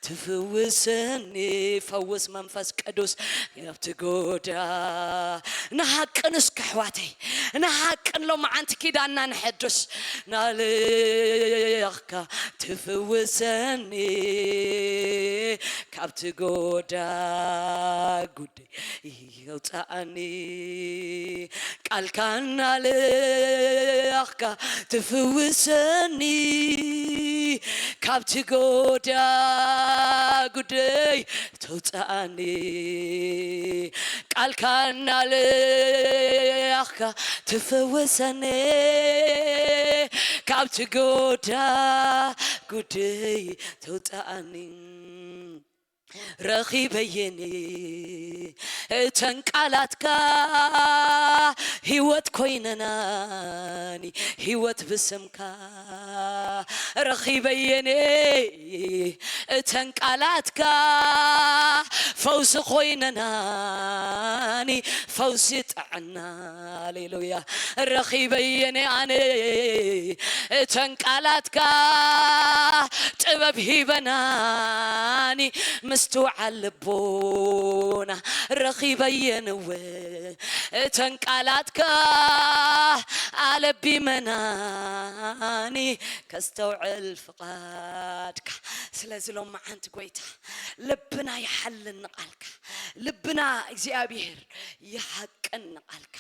ትፍውሰኒ። ፈውስ መንፈስ ቅዱስ፣ ካብቲ ጎዳ። ንሃቅን እስከ ኣሕዋተይ፣ ንሃቅን ሎማዓንቲ ኪዳንና ንሐድስ። ናለኣኽካ ትፍውሰኒ፣ ካብቲ ጎዳ ጉደይ ይውፅኣኒ። ቃልካ እናለኣኽካ ትፍውሰኒ፣ ካብቲ ጎዳ ጉደይ ተውፅኣኒ። ቃልካ እናለኣኽካ ትፍውሰኒ፣ ካብቲ ጎዳ ጉደይ ተውፅኣኒ። ረኺበየን እተን ቃላትካ፣ ህይወት ኮይነናኒ፣ ህይወት ብስምካ። ረኺበየን እተን ቃላትካ፣ ፈውሲ ኮይነናኒ፣ ፈውሲ ጥዕና። ሃሌሉያ። ረኺበየን ኣነ እተን ቃላትካ፣ ጥበብ ሂበናኒ፣ ምስትውዓል ልቦና። ረኺበየን እወ እተን ቃላትካ፣ ኣለቢመናኒ፣ ከስተውዕል ፍቓድካ። ስለዚ ሎማዓንቲ ጎይታ፣ ልብና ይሓልን ንቓልካ፣ ልብና እግዚኣብሔር ይሃቅን ንቓልካ።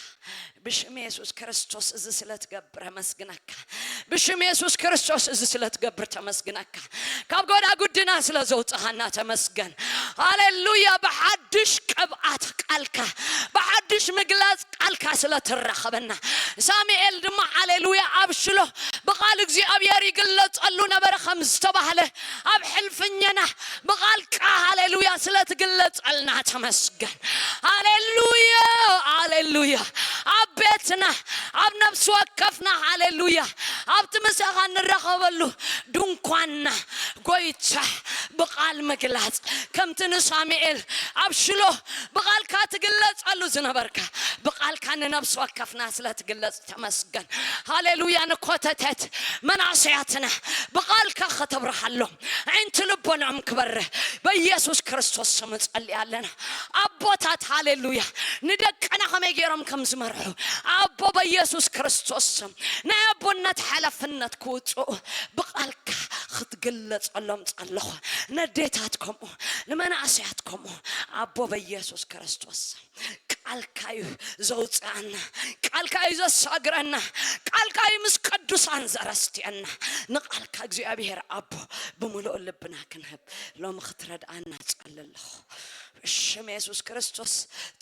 ብሽም የሱስ ክርስቶስ እዚ ስለ ትገብር ኣመስግነካ። ብሽም የሱስ ክርስቶስ እዚ ስለ ትገብር ተመስግነካ። ካብ ጎዳ ጉድና ስለ ዘውፅኻና ተመስገን። ሃሌሉያ። ብሓድሽ ቅብኣት ቃልካ፣ ብሓድሽ ምግላፅ ቃልካ ስለ ትራኸበና። ሳሙኤል ድማ፣ ሃሌሉያ፣ ኣብ ሽሎ ብቓል እግዚኣብሔር ይግለጸሉ ነበረ ከም ዝተባህለ፣ ኣብ ሕልፍኛና ብቓልካ፣ ሃሌሉያ፣ ስለ ትግለጸልና ተመስገን። ሃሌሉያ፣ ሃሌሉያ። ኣብ ቤትና፣ ኣብ ነፍሲ ወከፍና፣ ሃሌሉያ፣ ኣብቲ ምሳኻ እንራኸበሉ ድንኳንና፣ ጎይታ፣ ብቓል ምግላጽ፣ ከምቲ ንሳሙኤል ኣብ ሽሎ ብቓልካ ትግለጸሉ ዝነበርካ፣ ብቓልካ ንነብሲ ወከፍና ስለ ትግለጽ ተመስገን። ሃሌሉያ። ንኮተተት መናእሰያትና ብቓልካ ከተብርሃሎም፣ ዓይንቲ ልቦናኦም ክበርህ በኢየሱስ ክርስቶስ ስም እጸሊ ኣለና። ኣቦታት፣ ሃሌሉያ፣ ንደቅና ከመይ ገይሮም ከም ዝመርሑ፣ ኣቦ፣ በኢየሱስ ክርስቶስ ስም ናይ ኣቦነት ሓላፍነት ክውጽኡ ብቓልካ ክትግለጸሎም ጸለኹ። ነዴታት ከምኡ፣ ንመናእሰያት ከምኡ፣ ኣቦ፣ በኢየሱስ ክርስቶስ ስም። ቃልካ እዩ ዘውፅኣና፣ ቃልካ እዩ ዘሳግረና፣ ቃልካ እዩ ምስ ቅዱሳን ዘረስትየና። ንቃልካ እግዚኣብሔር ኣቦ ብምሉእ ልብና ክንህብ ሎሚ ክትረድኣና ጸሊ ኣለኹ። ብሽም የሱስ ክርስቶስ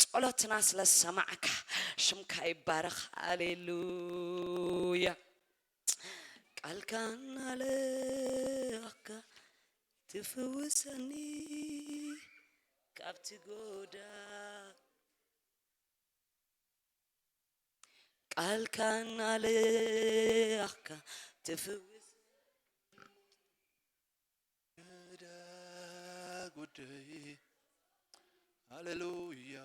ጸሎትና ስለ ዝሰማዕካ ሽምካ ይባረኽ። ሃሌሉያ። ቃልካ እናለኣኽካ ትፍውሰኒ ካብቲ ጎዳ ቃልካ እናለኣኽካ ትፍውስ እዳ ጉዳይ። ሃሌሉያ።